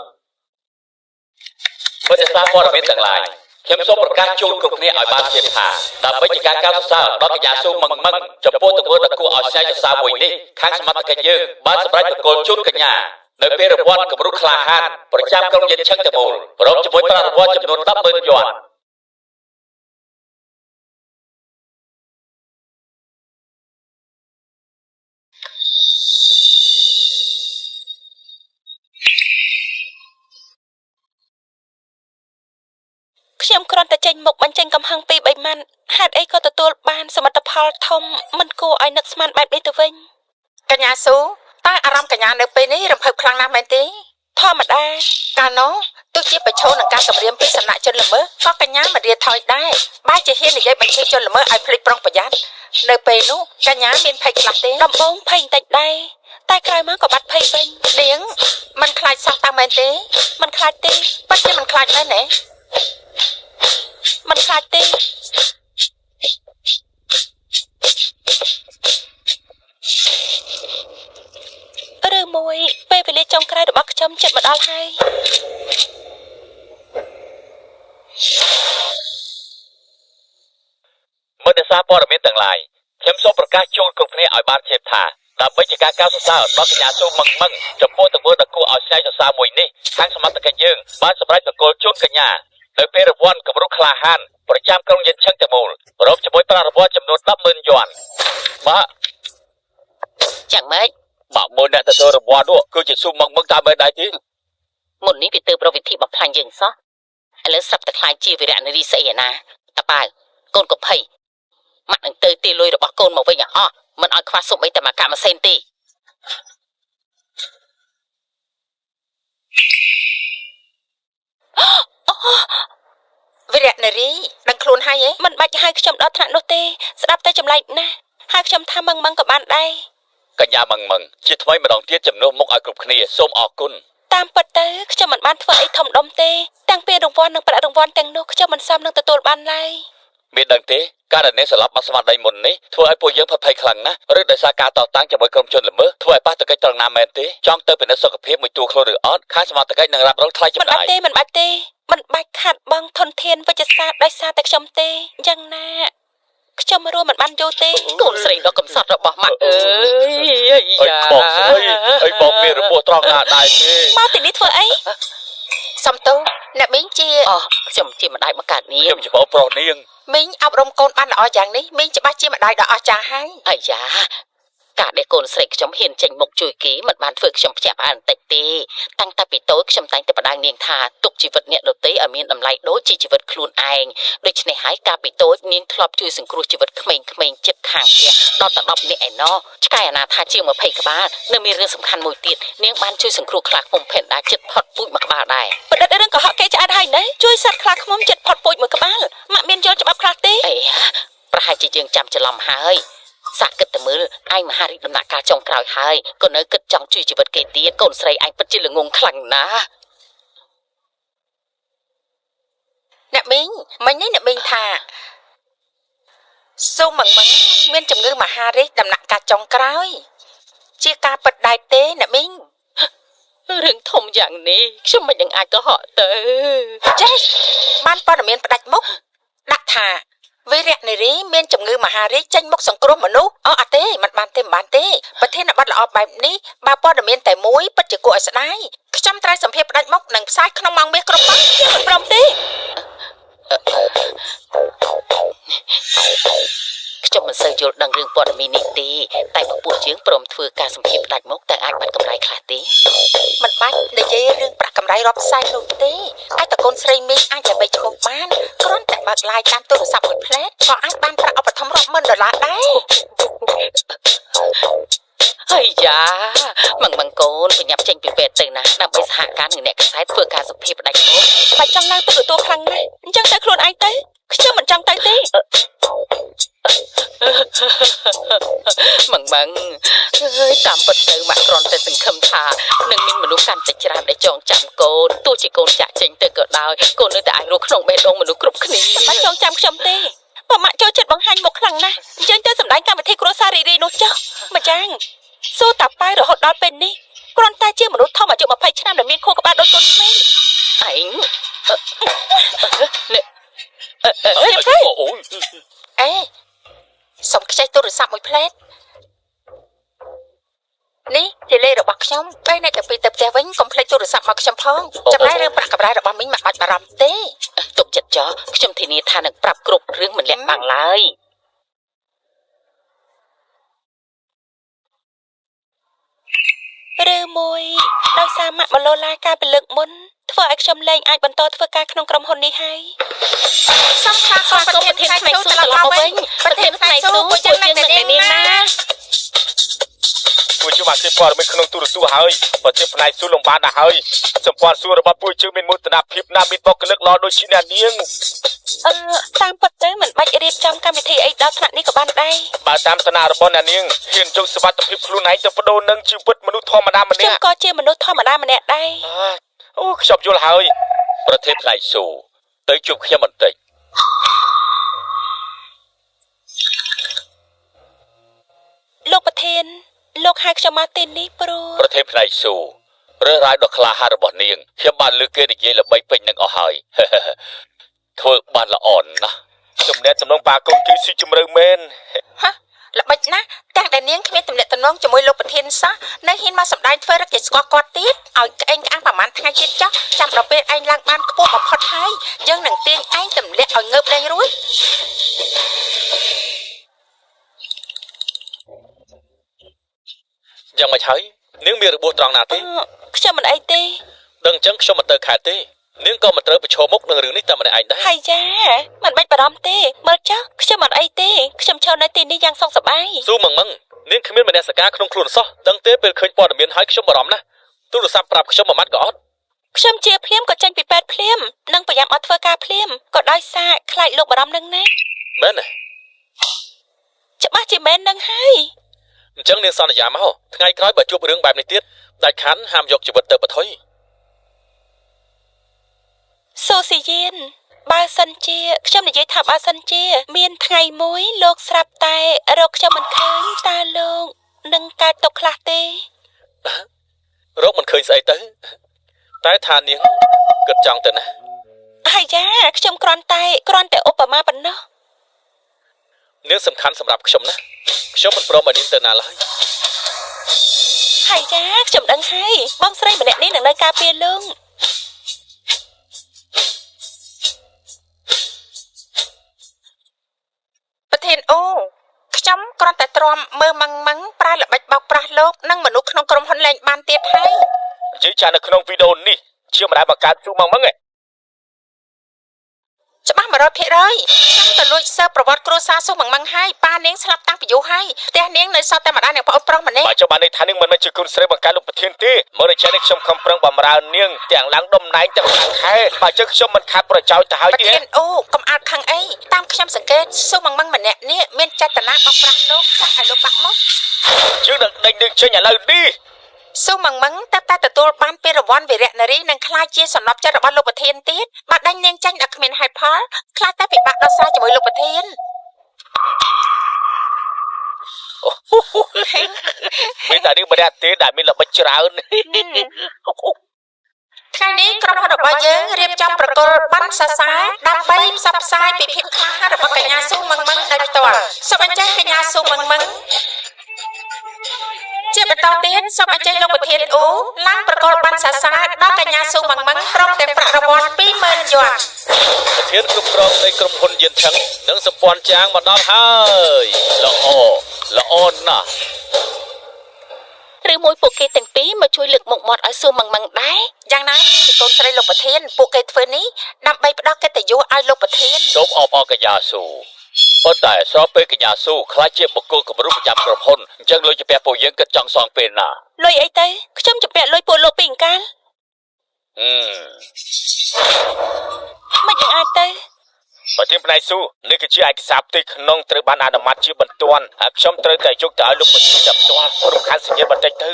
S5: មិត្តសារព័ត៌មានទាំងឡាយខ្ញុំសូមប្រកាសជូនគ្រប់គ្នាឲ្យបានជ្រាបថាដើម្បីជាការកោតសរសើរដល់កញ្ញាស៊ូមឹងមឹងចំពោះទង្វើដ៏គួរឲ្យស្ងើចសរសើរមួយនេះខាងសមត្ថកិច្ចយើងបានសម្រេចប្រគល់ជូនកញ្ញានៅពេលរង្វាន់គំរូក្លាហានប្រចាំក្រុងយិនឆឹងទាំងមូលព្រមជាមួយប្រាក់រង្វាន់ចំនួន100000យួន
S3: ខ្ញុំគ្រាន់តែចេញមុខបញ្ចេញកំហឹងពីបីម៉ាត់ហេតុអីក៏ទទួលបានសមិទ្ធផលធំមិនគួរឲ្យនឹកស្មានបែបនេះទៅវិញ
S1: កញ្ញាស៊ូតើអារម្មណ៍កញ្ញានៅពេលនេះរំភើបខ្លាំងណាស់មែនទេ
S3: ធម្មតា
S1: កាលនោះទោះជាប្រឈមនឹងការគំរាមពីសំណាក់ជនល្មើសក៏កញ្ញាមិនរៀថយដែរបែរជាហ៊ាននិយាយបញ្ជាជនល្មើសឲ្យភ្លេចប្រុងប្រយ័ត្ននៅពេលនោះកញ្ញាមានភ័យខ្លះទេ
S3: ដំបូងភ័យបន្តិចដែរតែក្រោយមកក៏បាត់ភ័យវិញ
S1: នាងមិនខ្លាចសោះតាមមែនទេ
S3: មិនខ្លាចទេ
S1: ពិតជាមិនខ្លាចមែនទេ
S3: មិនខ្លាចទេឬមួយពេលវេលាចុងក្រោយរបស់ខ្ញុំជិតមកដល់ហើយ
S5: មិត្តសារព័ត៌មានទាំងឡាយខ្ញុំសូមប្រកាសជូនគ្រប់គ្នាឲ្យបានជ្រាបថាដើម្បីជាការកោតសរសើរដល់កញ្ញាស៊ូមឹងមឹងចំពោះទង្វើដ៏គួរឲ្យស្ងើចសរសើរមួយនេះខាងសមត្ថកិច្ចយើងបានសម្រេចប្រគល់ជូនកញ្ញានៅពេលរង្វាន់គំរូក្លាហានប្រចាំក្រុងយិនឆឹងទាំងមូលព្រមជាមួយប្រាក់រង្វាន់ចំនួន100000យួនបាទ
S2: ចាំម៉េច
S5: បាទមួយអ្នកទទួលរង្វាន់នោះគឺជាស៊ូមឹងមឹងតាមមែនដែរទេ
S2: មុននេះវាទៅប្រវិធីបំផ្លាញយើងសោះឥឡូវស្រាប់តែខ្លាចជាវីរៈនារីស្អីឯណាតាប៉ាវកូនកុភ័យម៉ាក់នឹងទៅទីលុយរបស់កូនមកវិញឲ្យអស់មិនឲ្យខ្វះសុំអីតែមកកម្មសេនទេ
S1: វីរៈនារីដឹងខ្លួនហើយទេ
S3: មិនបាច់ហៅខ្ញុំដល់ថ្នាក់នោះទេស្ដាប់តែចម្លែកណាស់ហៅខ្ញុំថាមឹងមឹងក៏បានដែរ
S5: កញ្ញាមឹងមឹងជាថ្មីម្ដងទៀតជំនួសមុខឲ្យគ្រប់គ្នាសូមអរគុណ
S3: តាមពិតទៅខ្ញុំមិនបានធ្វើអីធំដុំទេតាំងពីរង្វាន់និងប្រាក់រង្វាន់ទាំងនោះខ្ញុំមិនសមនឹងទទួលបានឡើយ
S5: មានដឹងទេការដែលអ្នកស្លាប់បាត់ស្មារតីមុននេះធ្វើឲ្យពួកយើងផិតភ័យខ្លាំងណាស់ឬដោយសារការតតាំងជាមួយក្រុមជនល្មើសធ្វើឲ្យប៉ះទង្គិចត្រង់ណាមែនទេចង់ទៅពិនិត្យសុខភាពមួយតួខ្លួនឬអត់ខាងសមត្ថកិច្ចនឹងរ៉ាប់រងថ្លៃចំណាយ
S3: មិនបាច់ទេមិនបាច់ទេមិនបាច់ខាត់បងធនធានវិជ្ជសាស្ត្រដោយសារតែខ្ញុំទេយ៉ាងណាខ្ញុំរួមមិនបានយូរទេ
S2: កូនស្រីដ៏កំសត់របស់ម៉ាក់អើយអា
S5: អើយ
S2: យ៉ា
S5: បងស្រីអើយបងមានរបួសត្រង់ណាដែរទេ
S3: មកទីនេះធ្វើអី
S1: សំទោសអ្នកមីងជា
S2: អូខ្ញុំជាម្ដាយបង្កើតនាង
S5: ខ្ញុំជាបងប្រុសនាង
S1: មីងអប់រំកូនបានល្អយ៉ាងនេះមីងច្បាស់ជាម្ដាយដ៏អស្ចារ្យហើយ
S2: អាយ៉ាការដែលកូនស្រីខ្ញុំហ៊ានចេញមុខជួយគេមិនបានធ្វើខ្ញុំភ្ញាក់ផ្អើលបន្តិចទេតាំងតែពីតូចខ្ញុំតែងតែផ្ដាំងនាងថាទុកជីវិតអ្នកដទៃឲ្យមានតម្លៃដូចជាជីវិតខ្លួនឯងដូច្នេះហើយកាលពីតូចនាងធ្លាប់ជួយសង្គ្រោះជីវិតក្មេងៗជិតខាងផ្ទះដល់តែ10នាក់ឯណោះឆ្កែអាណាថាជាង20ក្បាលនៅមានរឿងសំខាន់មួយទៀតនាងបានជួយសង្គ្រោះខ្លាឃ្មុំផេនដាជិតផុតពូជមួយក្បាលដែរ
S3: ប្រឌិតរឿងកុហកគេឆ្អែតហើយណាជួយសត្វខ្លាឃ្មុំចិត្តផុតពូជមួយក្បាលម៉ាក់មានយល់ច្បាប់ខ្លះទេ
S2: អីប្រហែលជាយើងចាំច្រឡំហើយសាក់គិតតែមើលឯងមហារីកដំណាក់កាលចុងក្រោយហើយក៏នៅគិតចង់ជួយជីវិតគេទៀតកូនស្រីឯងពិតជាល្ងងខ្លាំងណាស់
S1: អ្នកមីងមិញនេះអ្នកមីងថាស៊ូមឹងមឹងមានជំងឺមហារីកដំណាក់កាលចុងក្រោយ ជាការពិតដែរទេអ្នកមីង
S2: រឿងធំយ៉ាងនេះខ្ញុំមិននឹងអាចកុហកទៅ
S1: ចេះបានព័ត៌មានផ្ដាច់មុខដាក់ថាវីរៈនារីមានជំងឺមហារីកចេញមុខសង្គ្រោះមនុស្សអូអត់ទេមិនបានទេមិនបានទេប្រធានបទល្អបែបនេះបើព័ត៌មានតែមួយពិតជាគួរឲ្យស្ដាយខ្ញុំត្រូវសម្ភារផ្ដាច់មុខនិងផ្សាយក្នុងម៉ោងមាសគ្រប់ម៉ោង
S3: ខ្ញុំមិនព្រមទេ
S2: ខ្ញុំមិនសូវយល់ដឹងរឿងព័ត៌មាននេះទេតែពពួកយើងព្រមធ្វើការសម្ភាសផ្ដាច់មុខតែអាចបាត់កម្រៃខ្លះទេ
S1: មិនបាច់និយាយរឿងប្រាក់កម្រៃរាប់សែននោះទេអាចតកូនស្រីមីងអាចដើម្បីឈ្មោះបានគ្រាន់តែបើកឡាយតាមទូរស័ព្ទមួយភ្លែតក៏អាចបានប្រាក់ឧបត្ថម្ភរាប់ម៉ឺនដុល្លារដែរ
S2: ហើយយ៉ាម៉ងម៉ងកូនប្រញាប់ចេញពីពេទ្យទៅណាដើម្បីសហការនឹងអ្នកកសែតធ្វើការសម្ភាសផ្ដាច់មុខ
S3: បាច់ចង់ឡើងទៅទទួលខ្លាំងណាស់អញ្ចឹងទៅខ្លួនឯងទៅខ្ញុំមិនចង់ទៅទេ
S2: ម៉ងម៉ងអើយតាមពិតទៅម៉ាក់គ្រាន់តែសង្ឃឹមថានឹងមានមនុស្សកាន់តែច្រើនដែលចងចាំកូនទោះជាកូនចាក់ចេញទៅក៏ដោយកូននៅតែអាចរស់ក្នុងបេះដូងមនុស្សគ្រប់គ្នា
S3: មិនបាច់ចងចាំខ្ញុំទេបើម៉ាក់ចូលចិត្តបង្ហាញមុខខ្លាំងណាស់អញ្ចឹងទៅសម្ដែងកម្មវិធីគ្រួសាររីរីនោះចុះម្យ៉ាងស៊ូតាប៉ាយរហូតដល់ពេលនេះគ្រាន់តែជាមនុស្សធំអាយុ20ឆ្នាំដែលមានខួរក្បាលដូចកូនក្មេង
S2: ឯងអឺនេះ
S5: អូយ
S1: អេសុំខ្ចីទូរស័ព្ទមួយផ្លែតនេះជាលេខរបស់ខ្ញុំពេលអ្នកទាំងពីរទៅផ្ទះវិញកុំភ្លេចទូរស័ព្ទមកខ្ញុំផងចំណែករឿងប្រាក់កម្រៃរបស់មីងមិនបាច់បារម្ភទេ
S2: ទុកចិត្តចោះខ្ញុំធានាថានឹងប្រាប់គ្រប់រឿងមិនលាក់បាំងឡើយ
S3: ឬមួយដោយសារម៉ាក់មឡូឡាកាលពីលើកមុនធ្វើឲ្យខ្ញុំលែងអាចបន្តធ្វើការក្នុងក្រុមហ៊ុននេះហើយ
S1: សូមស្វាគមន៍ប្រធានផ្នែកស៊ូត្រឡប់មកវិញប្រធានផ្នែកស៊ូពួកយើងនឹងតែនាងណា
S6: ពួកយើងបានឃើញព័ត៌មានក្នុងទូរទស្សន៍ហើយប្រទេសផ្នែកសួរលំបាកណាស់ហើយសម្ព័ន្ធសួររបស់ពួកយើងមានមោទនភាពណាស់មានបុគ្គលិកល្អដូចជាអ្នកនាង
S3: អឺតាមពិតទៅមិនបាច់រៀបចំកម្មវិធីអីដល់ថ្នាក់នេះក៏បានដែរ
S6: បើតាមតាណារបស់អ្នកនាងហ៊ានយកសុវត្ថិភាពខ្លួនឯងទៅបដូរនឹងជីវិតមនុស្សធម្មតាម្
S3: ខ្ញុំ
S6: នាក់
S3: ក៏ជាមនុស្សធម្មតាម្នាក់ដែរ
S6: អូខ្ញុំយល់ហើយ
S5: ប្រធានផ្នែកស៊ូទៅជួបខ្ញុំបន្តិច
S3: លោកប្រធានលោកហៅខ្ញុំមកទីនេះព្រោះ
S5: ប្រធានផ្នែកស៊ូរឿងរ៉ាវដ៏ក្លាហានរបស់នាងខ្ញុំបានលើកគេនិយាយល្បីពេញនឹងអស់ហើយ ធ្វើបានល្អណាស់
S6: ចំណេះចំណងបាកូនគឺស៊ីជម្រៅមែន
S1: ហ៎ល្បិចណាស់ទាំងដែលនាងគ្មានទំនាក់ទំនងជាមួយលោកប្រធានសោះនៅហ៊ានមកសម្ដែងធ្វើរឹកជាស្គាល់គាត់ទៀតឲ្យក្អេងក្អាងប្រហែលថ្ងៃទៀតចុះចាំដល់ពេលឯងឡើងបានខ្ពស់បំផុតហើយយើងនឹងទាញឯងទម្លាក់ឲ្យងើបលែងរួច
S4: យ៉ាងម៉េចហើយនាងមានរបួសត្រង់ណាទេ
S3: អឺខ្ញុំមិនអីទេ
S4: ដឹងអញ្ចឹងខ្ញុំមិនទៅខេត្តទេនាងក៏មិនត្រូវប្រឈមមុខនឹងរឿងនេះតែម្នាក់ឯងដែរ
S3: ហើយយ៉ាមិនបាច់បារម្ភទេមើលចុះខ្ញុំអត់អីទេខ្ញុំឈរនៅទីនេះយ៉ាងសុខសប្បាយ
S4: ស៊ូម៉ងម៉ងនាងគ្មានមនសិការក្នុងខ្លួនសោះដឹងទេពេលឃើញព័ត៌មានហើយខ្ញុំបារម្ភណាស់ទូរស័ព្ទប្រាប់ខ្ញុំមួយម៉ាត់ក៏អត់
S3: ខ្ញុំជាភ្លាមក៏ចេញពីពេទ្យភ្លាមនិងប្រញាប់អត់ធ្វើការភ្លាមក៏ដោយសារខ្លាចលោកបារម្ភនឹងណា
S4: មែនទេ
S3: ច្បាស់ជាមែននឹងហើយ
S4: អញ្ចឹងនាងសន្យាមកថ្ងៃក្រោយបើជួបរឿងបែបនេះទៀតដាច់ខានហាមយកជីវិតទៅបថុយ
S3: សូស៊ីយៀនបើសិនជាខ្ញុំនិយាយថាបើសិនជា មានថ្ងៃមួយលោកស្រាប់តែរកខ្ញុំមិនឃើញតើលោកនឹងកើតទុកខ្លះទេ
S4: រកមិនឃើញស្អីទៅតែថានាងគិតចង់ទៅណា
S3: ហើយយ៉ាខ្ញុំគ្រាន់តែគ្រាន់តែឧបមាប៉ុណ្ណោះ
S4: នាងសំខាន់សម្រាប់ខ្ញុំណាស់ខ្ញុំមិនព្រមឲ្យនាងទៅណាឡើយ
S3: ហើយយ៉ាខ្ញុំដឹងហើយបងស្រីម្នាក់នេះនឹងនៅការពារលោក
S1: ប្រធានអូខ្ញុំគ្រាន់តែទ្រាំមើលម៉ងម៉ងប្រើល្បិចបោកប្រាស់លោកនិងមនុស្សក្នុងក្រុមហ៊ុនលែងបានទៀតហើយ
S6: និយាយចានៅក្នុងវីដេអូនេះជាម្ដាយបង្កើតស៊ូម៉ងម៉ងឯង
S1: ច្បាស់100%ខ្ញុំទៅលួចសើប្រវត្តិគ្រួសារស៊ូម៉ងម៉ងហើយប៉ានាងស្លាប់តាំងពីយូរហើយផ្ទះនាងនៅសល់តែម្ដាយនិងប្អូនប្រុសម្នាក់
S6: បើចុះបានន័យថានាងមិនមែនជាគុណស្រីបង្កើតលោកប្រធានទេមើលដូច្នេះខ្ញុំខំប្រឹងបំរើនាងទាំងឡើងតំណែងទាំងឡើងខែបើចឹងខ្ញុំមិនខាតប្រយោជន៍ទៅហើយ
S1: ប្រ
S6: ទេ
S1: ធានអូកុំអាលខឹងអីតាមខ្ញុំសង្កេតស៊ូម៉ងម៉ងម្នាក់នេះមានចេតនាបោកប្រាស់លោកចង់ឲ្យលោកបាក់មុខ
S6: យើងនឹងដេញនាងចេញឥឡូវនេះ
S1: ស៊ូម៉ងម៉ងតែតែទទួលបានពានរង្វាន់វីរៈនារីនិងក្លាយជាសំណប់ចិត្តរបស់លោកប្រធានទៀតបើដេញនាងចាញ់ដល់គ្មានហេតុផលខ្លាចតែពិបាកដោះស្រាយជាមួយលោកប្រធាន
S6: មានតែនាងម្នាក់ទេដែលមានល្បិចច្រើន
S1: ថ្ងៃនេះក្រុមហ៊ុនរបស់យើងរៀបចំប្រគល់ប័ណ្ណសរសើរដើម្បីផ្សព្វផ្សាយពីភាពក្លាហានរបស់កញ្ញាស៊ូម៉ងម៉ងដោយផ្ទាល់សូមអញ្ជើញកញ្ញាស៊ូម៉ងម៉ងជាបន្តទៀតសូមអញ្ជើញលោកប្រធានអ៊ូឡើងប្រគល់ប័ណ្ណសរសើរដល់កញ្ញាស៊ូម៉ងម៉ងព្រមទាំងប្រាក់រង្វាន់20000យួន
S4: ប្រធានគ្រប់គ្រងនៃក្រុមហ៊ុនយៀនឆឹងនិងសម្ព័ន្ធចាងមកដល់ហើយ
S5: ល្អល្អណាស់
S2: ឬមួយពួកគេទាំងពីរមកជួយលើកមុខមាត់ឲ្យសួរម៉ងម៉ងដែរ
S1: យ៉ាងណាជាកូនស្រីលោកប្រធានពួកគេធ្វើនេះដើម្បីផ្ដល់កិត្តិយសឲ្យលោកប្រធាន
S5: សូមអបអរកញ្ញាស៊ូប៉ុន្តែស្របពេលកញ្ញាស៊ូខ្លាចជាបុគ្គលគំរូប្រចាំក្រុមហ៊ុនអញ្ចឹងលុយជំពាក់ពួកយើងគិតចង់សងពេលណា
S3: លុយអីទៅខ្ញុំជំពាក់លុយពួកលោកពីអង្កាល
S5: ហឹម
S3: មិននឹងអាចទៅ
S6: ប្រធានផ្នែកស៊ូនេះគឺជាឯកសារផ្ទៃក្នុងត្រូវបានអនុម័តជាបន្ទាន់ហើយខ្ញុំត្រូវតែយកទៅឲ្យលោកប្រធានដល់ផ្ទាល់រំខានសញ្ញាបន្តិចទៅ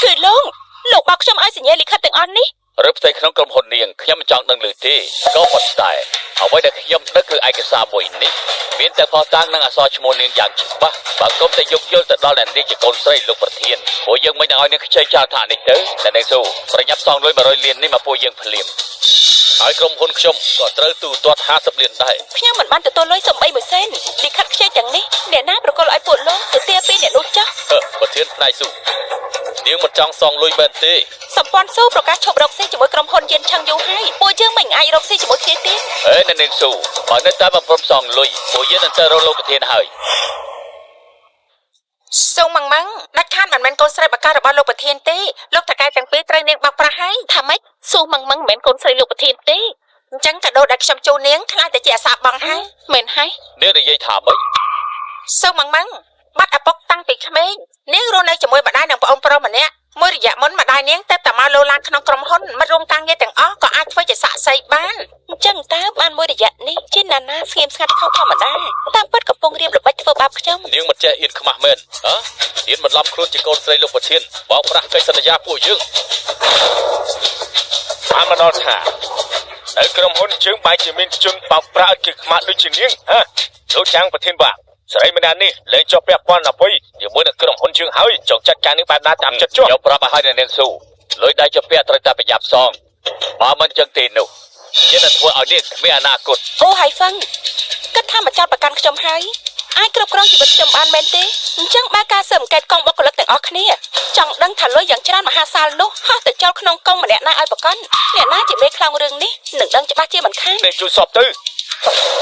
S3: គឺលោកលោកបោកខ្ញុំឲ្យសញ្ញាលិខិតទាំងអស់នេះ
S5: ឬផ្ទៃក្នុងក្រុមហ៊ុននាងខ្ញុំមិនចង់ដឹងឮទេក៏ប៉ុន្តែអ្វីដែលខ្ញុំដឹងគឺឯកសារមួយនេះមានតែផុសតាងនិងអក្សរឈ្មោះនាងយ៉ាងច្បាស់បើគុំតែយោគយល់ទៅដល់អ្នកនាងជាកូនស្រីលោកប្រធានព្រោះយើងមិននឹងឲ្យនាងខ្ចីចោលថានេះទៅអ្នកនាងស៊ូប្រញាប់សងលុយ100លាននេះមកពួកយើងភ្លាម
S4: ហើយក្រុមហ៊ុនខ្ញុំក៏ត្រូវទូទាត់50លានដែរ
S3: ខ្ញុំមិនបានទទួលលុយសំបីមួយសេនលិខិតខ្ចីទាំងនេះអ្នកណាប្រគល់ឲ្យពួកលោកទៅទាពីអ្នកនោះចោះ
S4: ហឺប្រធានផ្នែកស៊ូនាងមិនចង់សងលុយមែនទេ
S3: សម្ព័ន្ធស៊ូប្រកាសឈប់រកស៊ីជាមួយក្រុមហ៊ុនយិនឆឹងយូរហើយពួកយើងមិនអាចរកស៊ីជាមួយគ្នាទៀត
S5: អេអ្នកនាងស៊ូបើនៅតែមិនព្រមសងលុយពួកយើងនឹងទៅរកលោកប្រធានហើយ
S1: ស៊ូម៉ាំងម៉ាំងដាច់ខាតមិនមែនកូនស្រីបការបស់លោកប្រធានទេលោកតកែទាំងពីរត្រូវនាងបោកប្រាស់ហើយ
S2: ថាម៉េចស៊ូម៉ាំងម៉ាំងមិនមែនកូនស្រីលោកប្រធានទេ
S1: អញ្ចឹងកាដូដែលខ្ញុំជូននាងខ្លាចតែជាអាសាបងហើយ
S2: មែនហើយ
S5: នាងនិយាយថាម៉េច
S1: ស៊ូម៉ាំងម៉ាំងបាត់ឪពុកតាំងពីក្មេងនាងរស់នៅជាមួយម្ដាយនិងប្អូនប្រុសម្នាក់មួយរយៈមុនម្ដាយនាងទៅតែមកលោឡានក្នុងក្រុមហ៊ុនមិត្តរួមការងារទាំងអស់ក៏អាចធ្វើជាសាក្សីបាន
S3: អញ្ចឹងតើបានមួយរយៈនេះជាណានាស្ងៀមស្ងាត់ខុសធម្មតាតាមពិតកំពុងរៀបល្បិចធ្វើបាបខ្ញុំ
S4: នាងមិនចេះអៀនខ្មាស់មែនហ៎អៀនបន្លំខ្លួនជាកូនស្រីលោកប្រធានបោកប្រាស់កិច្ចសន្យាពួកយើង
S6: បានមកដល់ថានៅក្រុមហ៊ុនជើងបែរជាមានជនបោកប្រាស់ឲ្យគេខ្មាស់ដូចជានាងហ៎លោកចាំងប្រធានបាក់ស្រីម្នាក់នេះលែងជាប់ពាក់ព័ន្ធអ្វីជាមួយនឹងក្រុមហ៊ុនជើងហើយចង់ចាត់ការនេះបែបណាតាមចិត្តចុះ
S5: ខ្ញុំប្រាប់ឲ្យហើយអ្នកនាងស៊ូលុយដែលជាពាក់ត្រូវតែប្រញាប់សងបើមិនចឹងទេនោះយើងនឹងធ្វើឲ្យនាងគ្មានអនាគត
S3: អូហៃហ្វឹងគិតថាមកចោតប្រកាន់ខ្ញុំហើយអាចគ្រប់គ្រងជីវិតខ្ញុំបានមែនទេអញ្ចឹងបើការស៊ើបអង្កេតកងបុគ្គលិកទាំងអស់គ្នាចង់ដឹងថាលុយយ៉ាងច្រើនមហាសាលនោះហោះទៅចោលក្នុងកងម្នាក់ណាឲ្យប្រកាន់អ្នកណាជាមេខ្លោងរឿងនេះនឹងដឹងច្បាស់ជាមិនខាន
S6: នេះជួយសពទៅ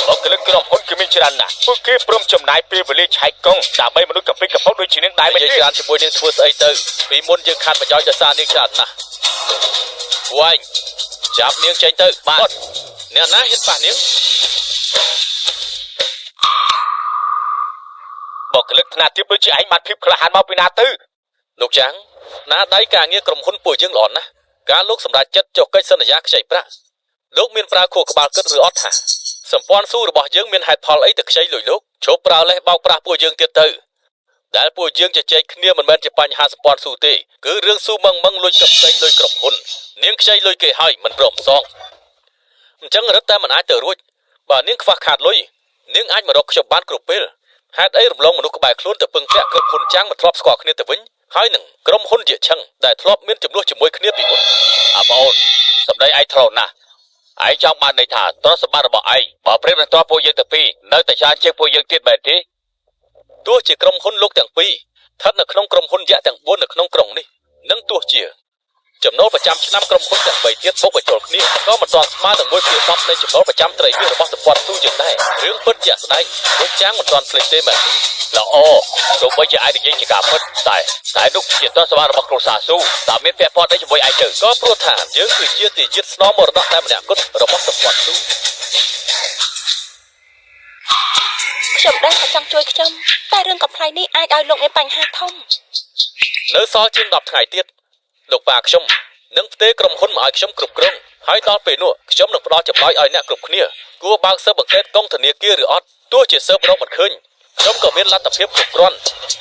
S6: បុគ្គលិកក្រុមហ៊ុនគឺមានច្រើនណាស់ពួកគេព្រមចំណាយពេលវេលាឆែកកង់ដើម្បីមនុស្សកាពិកប៉ុកដូចជានាងដែរមែនទេ
S4: និយាយច្រើនជាមួយនាងធ្វើស្អីទៅពីមុនយើងខាត់ប្រយោជន៍ដោយសារនាងច្រើនណាស់ពួកឯងចាប់នាងចេញទៅបាទអ្នកណាហ៊ានប៉ះនាង
S6: បុគ្គលិកថ្នាក់ទាបដូចជាឯងបានភាពក្លាហានមកពីណាទៅ
S4: លោកចាំងណាដៃការងារក្រុមហ៊ុនពួកយើងល្អណាស់ការលោកសម្រេចចិត្តចុះកិច្ចសន្យាខ្ចីប្រាក់លោកមានប្រើខួរក្បាលគិតឬអត់ថាសម្ព័ន្ធស៊ូរបស់យើងមានហេតុផលអីទៅខ្ចីលុយលោកឈប់ប្រើលេសបោកប្រាស់ពួកយើងទៀតទៅដែលពួកយើងជជែកគ្នាមិនមែនជាបញ្ហាសម្ព័ន្ធស៊ូទេគឺរឿងស៊ូម៉ឹងម៉ឹងលួចកំពេញលុយក្រុមហ៊ុននាងខ្ចីលុយគេហើយមិនព្រមសងអញ្ចឹងរឹតតែមិនអាចទៅរួចបើនាងខ្វះខាតលុយនាងអាចមករកខ្ញុំបានគ្រប់ពេលហេតុអីរំលងមនុស្សក្បែរខ្លួនទៅពឹងពាក់ក្រុមហ៊ុនចាំងមិនធ្លាប់ស្គាល់គ្នាទៅវិញហើយនឹងក្រុមហ៊ុនយៈឆឹងដែលធ្លាប់មានចំនួនជាមួយគ្នាពីមុន
S5: អាបងអូនសម្ដីឯងត្រូវណាស់ឯងចង់បានន័យថាទ្រព្យសម្បត្តិរបស់ឯងបើប្រៀបនឹងទ្រព្យពួកយើងទៅពីរនៅតែច្រើនជាងពួកយើងទៀតមែនទេ
S4: ទោះជាក្រុមហ៊ុនលោកទាំងពីរស្ថិតនៅក្នុងក្រុមហ៊ុនយក្សទាំង4នៅក្នុងក្រុងនេះនិងទោះជាចំណូលប្រចាំឆ្នាំក្រុមហ៊ុនទាំង3ទៀតបូកបញ្ចូលគ្នាក៏មិនទាន់ស្មើនឹង1ភាគ10នៃចំណូលប្រចាំត្រីមាសរបស់សម្ព័ន្ធស៊ូយើងដែររឿងពិតជាក់ស្ដែងលោកចាងមិនទាន់ភ្លេចទេមែនទេ
S5: ល្អទោះបីជាឯងនិយាយជាការពិតតែតែនោះជាទ្រព្យសម្បត្តិរបស់គ្រួសារស៊ូតើមានពាក់ព័ន្ធអីជាមួយឯងទៅ
S4: ក៏ព្រោះថាយើងគឺជាទាយាទស្នងមរតកតែម្នាក់គត់របស់សម្ព័ន្ធស៊ូ
S3: ខ្ញុំដឹងថាចង់ជួយខ្ញុំតែរឿងកំ pl ៃនេះអាចឲ្យលោកមានបញ្ហាធំ
S4: នៅសល់ជាង10ថ្ងៃទៀតលោកប៉ាខ្ញុំនឹងផ្ទេរក្រុមហ៊ុនមកឲ្យខ្ញុំគ្រប់គ្រងហើយដល់ពេលនោះខ្ញុំនឹងផ្ដល់ចម្លើយឲ្យអ្នកគ្រប់គ្នាគួរបើកស៊ើបអង្កេតកងធនាគារឬអត់ទោះជាស៊ើបរកមិនឃើញខ្ញុំក៏មានលទ្ធភាពគ្រប់គ្រាន់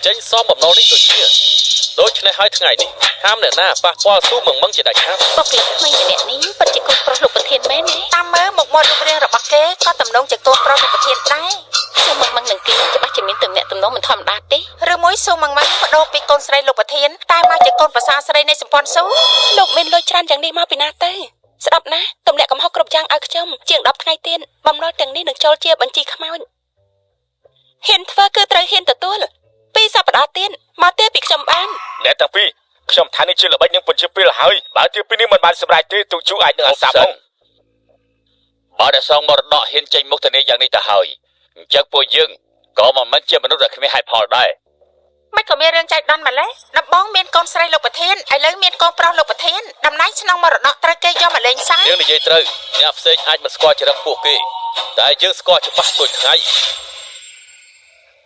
S4: ចេញសមបំណុលនេះដូចគ្នាដូច្នេះហើយថ្ងៃនេះហាមអ្នកណាប៉ះពាល់ស៊ូមឹងមឹងជាដាច់ខាត
S2: បុគ្គលិកថ្មីម្នាក់នេះពិតជាកូនប្រុសលោកប្រធានមែនទេ
S1: តាមមើលមុខមាត់រូបរាងរបស់គេក៏ទំនងជាកូនប្រុសលោកប្រធានដែរ
S2: ស៊ូម៉ាំងម៉ាំងនឹងគេច្បាស់ជាមានទំនាក់ទំនងមិនធម្មតាទេ
S1: ឬមួយស៊ូម៉ាំងម៉ាំងបដូរពីកូនស្រីលោកប្រធានតែមកជាកូនប្រសាស្រីនៃសម្ព័ន្ធស៊ូ
S3: លោកមានលុយច្រើនយ៉ាងនេះមកពីណាទៅស្ដាប់ណាទម្លាក់កំហុសគ្រប់យ៉ាងឲ្យខ្ញុំជាង10ថ្ងៃទៀតបំណុលទាំងនេះនឹងចូលជាបញ្ជីខ្មោចហ៊ានធ្វើគឺត្រូវហ៊ានទទួលពីរសប្តាហ៍ទៀតមកទេពីខ្ញុំបាន
S6: អ្នកទាំងពីរខ្ញុំថានេះជាល្បិចនឹងពន្ជាពេលហើយបើទីពីរនេះមិនបានសម្រេចទេទូជូអាចនឹងអាសាផង
S5: បើដែលសងមរតកហ៊ានចេញមុខធានាយ៉ាងនេះទៅហើយអញ្ចឹងពួកយើងក៏មិនមែនជាមនុស្សដែលគ្មានហេតុផលដែរ
S1: មិនក៏មានរឿងចៃដន្យម្លេះដំបងមានកូនស្រីលោកប្រធានឥឡូវមានកូនប្រុសលោកប្រធានតំណែងស្នងមរតកត្រូវគេយកមកលេងសើច
S4: នាងនិយាយត្រូវអ្នកផ្សេងអាចមិនស្គាល់ចរិតពួកគេតែយើងស្គាល់ច្បាស់ដូចថ្ងៃ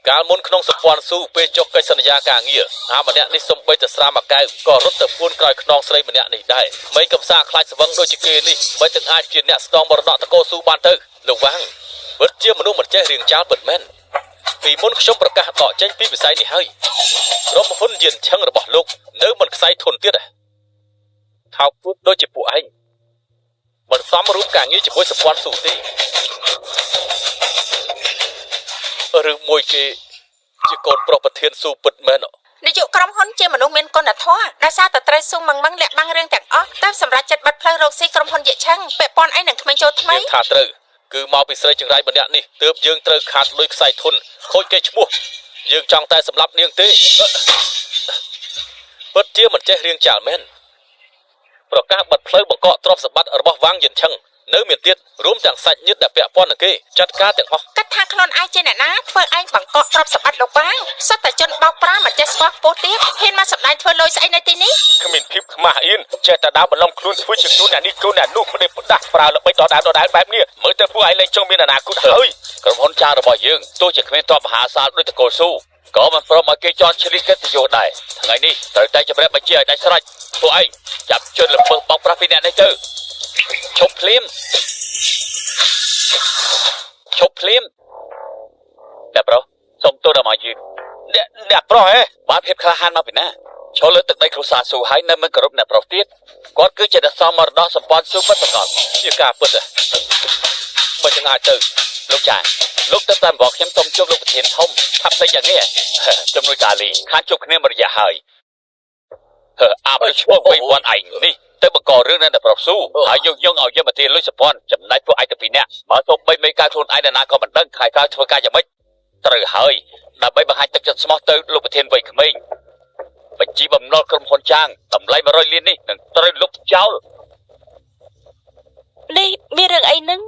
S4: កាលមុនក្នុងសម្ព័ន្ធស៊ូពេលចុះកិច្ចសន្យាការងារអាម្នាក់នេះសំបីតែស្រាមួយកែវក៏រត់ទៅពួនក្រោយខ្នងស្រីម្នាក់នេះដែរក្មេងកំសាខ្លាចស្វឹងដូចជាគេនេះមិនទាំងអាចជាអ្នកស្នងមរតកតកោស៊ូបានទៅលោកវ៉ាងពិតជាមនុស្សមិនចេះរៀងចាលពិតមែនពីមុនខ្ញុំប្រកាសដកចេញពីវិស័យនេះហើយក្រុមហ៊ុនយានឆឹងរបស់លោកនៅមិនខ្សែធនទៀតថោកពួតដូចជាពួកឯងមិនសមរួមការងារជាមួយសម្ព័ន្ធស៊ូទេឬមួយគេជាកូនប្រុសប្រធានស៊ូពិតមែន
S1: នាយកក្រុមហ៊ុនជាមនុស្សមានគុណធម៌ដោយសារតែត្រូវស៊ូមឹងមឹងលាក់បាំងរឿងទាំងអស់តែសម្រាប់ចិត្តបាត់ផ្លូវរកស៊ីក្រុមហ៊ុនយិឆឹងពាក់ព័ន្ធអីនឹងក្មេងចូលថ្មី
S4: នាងថាត្រូវគឺមកពីស្រីចង្រៃម្នាក់នេះទើបយើងត្រូវខាតលុយខ្សែធនខូចគេឈ្មោះយើងចង់តែសម្លាប់នាងទេពិតជាមិនចេះរៀងចាលមែនប្រកាសបិទផ្លូវបង្កកទ្រព្យសម្បត្តិរបស់វ៉ាងយិនឆឹងនៅមានទៀតរួមទាំងសាច់ញាតិដែលពាក់ព័ន្ធនឹងគេចាត់ការទាំងអស់
S1: គិតថាខ្លួនឯងជាអ្នកណាធ្វើឯងបង្កកទ្រព្យសម្បត្តិលោកវ៉ាងសុទ្ធតែជនបោកប្រាស់មិនចេះស្គាល់ខ្ពស់ទៀតហ៊ានមកសម្ដែងធ្វើលុយស្អីនៅទីនេះ
S6: គ្មានភាពខ្មាស់អៀនចេះតែដើរបន្លំខ្លួនធ្វើជាខ្លួនអ្នកនេះខ្លួនអ្នកនោះផ្ដេសផ្ដាស់ប្រើល្បិចដដែលដដែលបែបនេះមើលទៅពួកឯងលែងចង់មានអនាគតហើយ
S5: ក្រុមហ៊ុនចារបស់យើងទោះជាគ្មានទ្រព្យមហាសាលដូចតកូលស៊ូក៏មិនព្រមឲ្យគេចន់ឆ្លៀតកិត្តិយសដែរថ្ងៃនេះត្រូវតែជម្រះបញ្ជាឲ្យដាច់ស្រេចពួកឯងចាប់ជនល្មើសបោកប្រាស់ពីអ្នកនេះទៅឈប់ភ្លាមឈប់ភ្លាមអ្នកប្រុសសុំទោសដល់មកយឺត
S6: អ្នកប្រុសហ៎
S5: បានភាពក្លាហានមកពីណាឈរលើទឹកដីគ្រួសារស៊ូហើយនៅមិនគោរពអ្នកប្រុសទៀតគាត់គឺជាអ្នកសមមរតកសម្ព័ន្ធស៊ូពិតប្រាកដ
S4: ជាការពិតមិនទាំងអាចទៅ
S5: លោកចាលោកទៅតាមบอกខ្ញុំសូមជួបលោកប្រធានធំថាផ្លេចយ៉ាងនេះជំនួយកាលីខានជួបគ្នាមួយរយៈហើយអាប់ឈ្មោះវិញវ៉ាន់ឯងនេះទៅបង្ករឿងនៅតែប្រុសស៊ូហើយយកយងឲ្យយកមកទាលុយសម្ព័ន្ធចំណែកពួកឯងទៅពីរនាក់បើទោះបីមេការខ្លួនឯងណាក៏មិនដឹងខែក្រោយធ្វើការយ៉ាងម៉េចត្រូវហើយដើម្បីបង្ហាញទឹកចិត្តស្មោះទៅលោកប្រធានវ័យក្មេងបញ្ជីបំណុលក្រុមហ៊ុនចាងតម្លៃ100លាននេះនឹងត្រូវលុបចោល
S3: នេះមានរឿងអីនឹង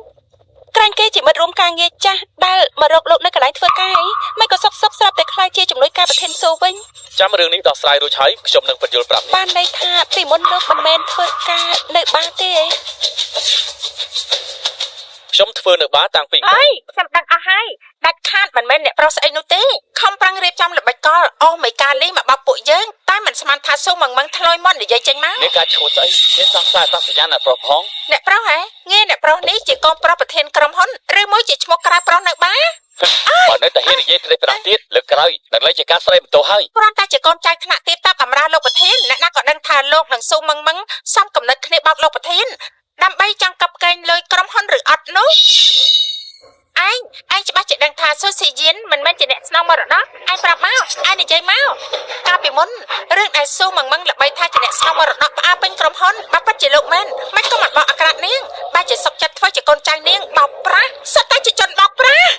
S3: ក្រាញ់គេជាមិត្តរួមការងារចាស់ដែលមករកលោកនៅកន្លែងធ្វើការអីមិនក៏សុកសុកស្រាប់តែខ្លាចជាជំនួយការប្រធានស៊ូវិញ
S4: ចាំរឿងនេះដោះស្រាយរួចហើយខ្ញុំនឹងបញ្យល់ប្រាប់
S3: បានន័យថាពីមុនលោកមិនមែនធ្វើការនៅបាទេអី
S4: ខ្ញុំធ្វើនៅបាតាំងពី
S1: អើយខ្ញុំដឹងអស់ហើយដាច់ខាតមិនមែនអ្នកប្រុសស្អីនោះទេខំប្រឹងរៀបចំល្បិចកលអូសមេកាលីមកបោកពួកយើងតែមិនស្មានថាស៊ូមឹងមឹងធ្លុយមាត់និយាយចេញមក
S5: នេះការឈួតស្អីមានសង្ស័យអត្តសញ្ញាណអ្នកប្រុសផង
S1: អ្នកប្រុសហ៎ងារអ្នកប្រុសនេះជាកូនប្រុសប្រធានក្រុមហ៊ុនឬមួយជាឈ្មោះក្រៅប្រុសនៅបា
S5: បើនៅតែហ៊ាននិយាយផ្ដេសផ្ដាស់ទៀតលើកក្រោយនឹងលែងជាការស្រីបន្ទោសហើយ
S1: គ្រាន់តែជាកូនចៅថ្នាក់ទៀតតាបំរើលោកប្រធានអ្នកណាក៏ដឹងថាលោកនឹងស៊ូមឹងមឹងសំកំណត់គ្នាបោកលោកប្រធានដើម្បីចង់កັບកេងលុយក្រុមហ៊ុនឬអត់នោះឯងឯងច្បាស់ជាដឹងថាស៊ូស៊ីយៀនមិនមែនជាអ្នកស្នងមរតកឯងប្រាប់មកឯងនិយាយមកកាលពីមុនរឿងដែលស៊ូមឹងមឹងល្បីថាជាអ្នកស្នងមរតកផ្អើលពេញក្រុមហ៊ុនបើពិតជាលោកមែនមិនក៏មិនបោកអាក្រាតនាងបែរជាសុកចិត្តធ្វើជាកូនចៅនាងបោកប្រាស់សុទ្ធតែជាជនបោកប្រាស់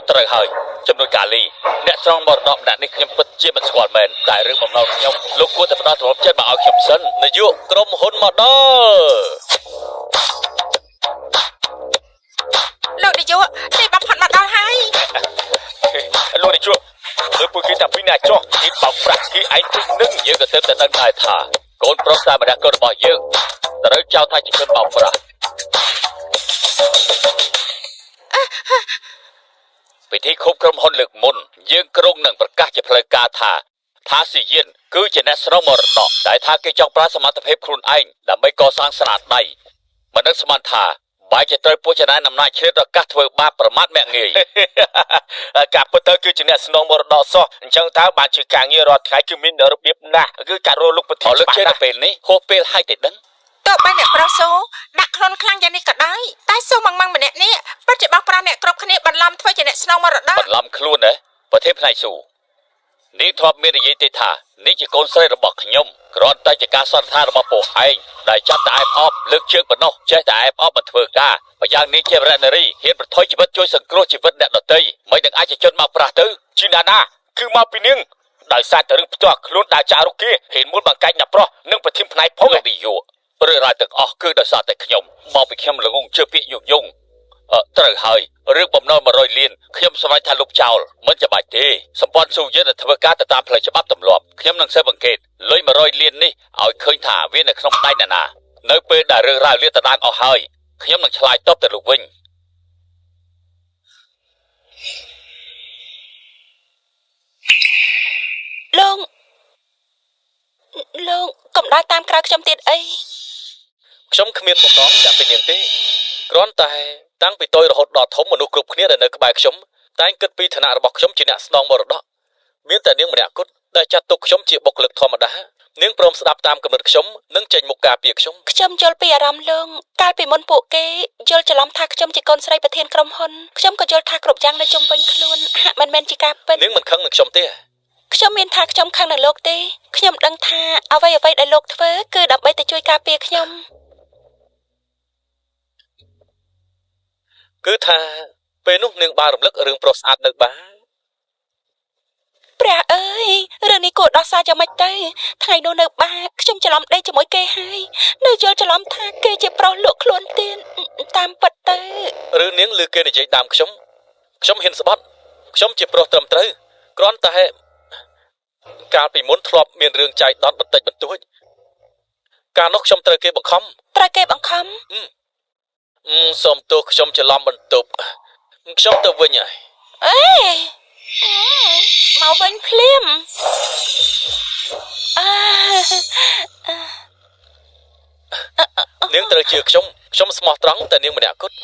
S5: ត្រូវហើយជំនួយកាលីអ្នកស្រង់មរតកម្នាក់នេះខ្ញុំពិតជាមិនស្គាល់មែនតែរឿងបំណុលខ្ញុំលោកគួរតែផ្ដល់ទំនុកចិត្តមកឲ្យខ្ញុំសិន
S4: នាយកក្រុមហ៊ុនមកដល់
S1: លោកនាយកទីបំផុតមកដល់ហើយ
S6: លោកនាយកមើលពួកគេតែពីរនាក់ចោះគេបោកប្រាស់គេឯងពេញនឹង
S5: យើងក៏ទើបតែដឹងដែរថាកូនប្រុសតែម្នាក់គត់របស់យើងត្រូវចោទថាជាជនបោកប្រាស់ពិធីខូបក្រុមហ៊ុនលើកមុនយើងក្រុងនឹងប្រកាសជាផ្លូវការថាថាស៊ីយៀនគឺជាអ្នកស្នងមរតកតែថាគេចង់ប្រើសមត្ថភាពខ្លួនឯងដើម្បីកសាងស្នាដៃមិននឹកស្មានថាបែរជាត្រូវពួកចណែនអំណាចឆ្លៀតឱកាសធ្វើបាបប្រមាថមាក់ងាយ
S6: ការពិតទៅគឺជាអ្នកស្នងមរតកសោះអញ្ចឹងតើបានជាការងាររាល់ថ្ងៃគឺមានរបៀបណាស់គឺការរកលោកប្រធា
S5: អលើក
S6: នច្បាស់ណាស់
S5: ជើងដល់ពេលនេះហួសពេលហើយទេដឹង
S1: ទោះបីអ្នកប្រុសសូដាក់ខ្លួនខ្លាំងយ៉ាងនេះក៏ដោយតែស៊ូម៉ងម៉ងម្នាក់នេះពិតជាបោកប្រាស់អ្នកគ្រប់គ្នាបន្លំធ្វើជាអ្នកស្នងមរតក
S5: បន្លំខ្លួនណាប្រធានផ្នែកស៊ូនេះធ្លាប់មាននិយាយទេថានេះជាកូនស្រីរបស់ខ្ញុំគ្រាន់តែជាការសន្និដ្ឋានរបស់ពួកឯងដែលចាំតែអែបអបលើកជើងប៉ុណ្ណោះចេះតែអែបអបមិនធ្វើការបើយ៉ាងនេះជាវរៈនារីហ៊ានប្រថុយជីវិតជួយសង្គ្រោះជីវិតអ្នកដទៃមិននឹងអាចជាជនមកប្រាស់ទៅ
S6: ជីណាណាគឺមកពីនាងដោយសារតែរឿងផ្ទាល់ខ្លួនដើរចាក់រុកគេហ៊ានមួលបង្កាច់អ្នកប្រុសនិងប្រធានផ្នែកផង
S5: លោកនាយករឿងរ៉ាវទាំងអស់គឺដោយសារតែខ្ញុំមកពីខ្ញុំល្ងងជឿពាក្យញុះញង់ត្រូវហើយរឿងបំណុល100លានខ្ញុំសម្រេចថាលុបចោលមិនចាំបាច់ទេសម្ព័ន្ធស៊ូយើងនឹងធ្វើការទៅតាមផ្លូវច្បាប់ទម្លាប់ខ្ញុំនឹងស៊ើបអង្កេតលុយ100លាននេះឲ្យឃើញថាវានៅក្នុងដៃអ្នកណានៅពេលដែលរឿងរ៉ាវលាតត្រដាងអស់ហើយខ្ញុំនឹងឆ្លើយតបទៅលោកវិញ
S3: លោកលោកកុំដើរតាមក្រោយខ្ញុំទៀតអី
S4: ខ្ញុំគ្មានបំណងយ៉ាប់ពីនាងទេគ្រាន់តែតាំងពីតូចរហូតដល់ធំមនុស្សគ្រប់គ្នាដែលនៅក្បែរខ្ញុំតែងគិតពីឋានៈរបស់ខ្ញុំជាអ្នកស្នងមរតកមានតែនាងម្នាក់គត់ដែលចាត់ទុកខ្ញុំជាបុគ្គលិកធម្មតានាងព្រមស្ដាប់តាមគំនិតខ្ញុំនិងចេញមុខការពារខ្ញុំ
S3: ខ្ញុំយល់ពីអារម្មណ៍លោកកាលពីមុនពួកគេយល់ច្រឡំថាខ្ញុំជាកូនស្រីប្រធានក្រុមហ៊ុនខ្ញុំក៏យល់ថាគ្រប់យ៉ាងនៅជុំវិញខ្លួនហាក់មិនមែនជាការពិត
S4: នាងមិនខឹងនឹងខ្ញុំទេ
S3: ខ្ញុំមានថាខ្ញុំខឹងនឹងលោកទេខ្ញុំដឹងថាអ្វីអ្វីដែលលោកធ្វើគឺដើម្បីតែជួយការពារខ្ញុំ
S4: គឺថាពេលនោះនាងបានរំលឹករឿងប្រុសស្អាតនៅបា
S3: ព្រះអើយរឿងនេះគួរដោះសារយ៉ាងម៉េចទៅថ្ងៃនោះនៅបាខ្ញុំច្រឡំដេកជាមួយគេហើយនៅយល់ច្រឡំថាគេជាប្រុសលក់ខ្លួនទៀតតាមពិតទៅ
S4: ឬនាងឮគេនិយាយដើមខ្ញុំខ្ញុំហ៊ានស្បត់ខ្ញុំជាប្រុសត្រឹមត្រូវគ្រាន់តែកាលពីមុនធ្លាប់មានរឿងចៃដន្យបន្តិចបន្តួចកាលនោះខ្ញុំត្រូវគេបង្ខំ
S3: ត្រូវគេបង្ខំ
S4: សូមទោសខ្ញុំច្រឡំបន្ទប់ខ្ញុំទៅវិញហើយ
S3: អេមកវិញភ្លាមអើ
S4: នាងត្រូវជឿខ្ញុំខ្ញុំស្មោះត្រង់តែនាងម្នាក់គត់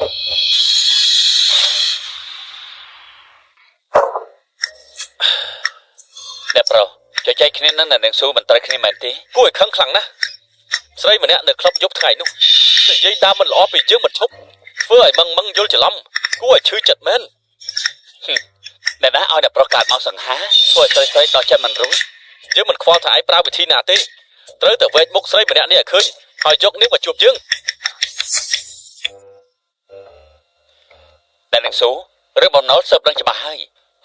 S5: អ្នកប្រុសចែកចែកគ្នានឹងអ្នកនាងស៊ូមិនត្រូវគ្នាមែនទេ
S4: គួរឲ្យខឹងខ្លាំងណាស់ស្រីម្នាក់នៅក្លឹបយប់ថ្ងៃនោះនិយាយដើមមិនល្អពីយើងមិនឈប់ធ្វើឲ្យមឹងមឹងយល់ច្រឡំគួរឲ្យឈឺចិត្តមែន
S5: អ្នកណាឲ្យអ្នកប្រុសកើតមកសង្ហាធ្វើឲ្យស្រីស្រីដល់ចិត្តមិនរួច
S4: យើងមិនខ្វល់ថាឯងប្រើវិធីណាទេត្រូវតែវែកមុខស្រីម្នាក់នេះឲ្យឃើញហើយយកនាងមកជួបយើង
S5: អ្នកនាងស៊ូរឿងបំណុលស៊ើបដឹងច្បាស់ហើយ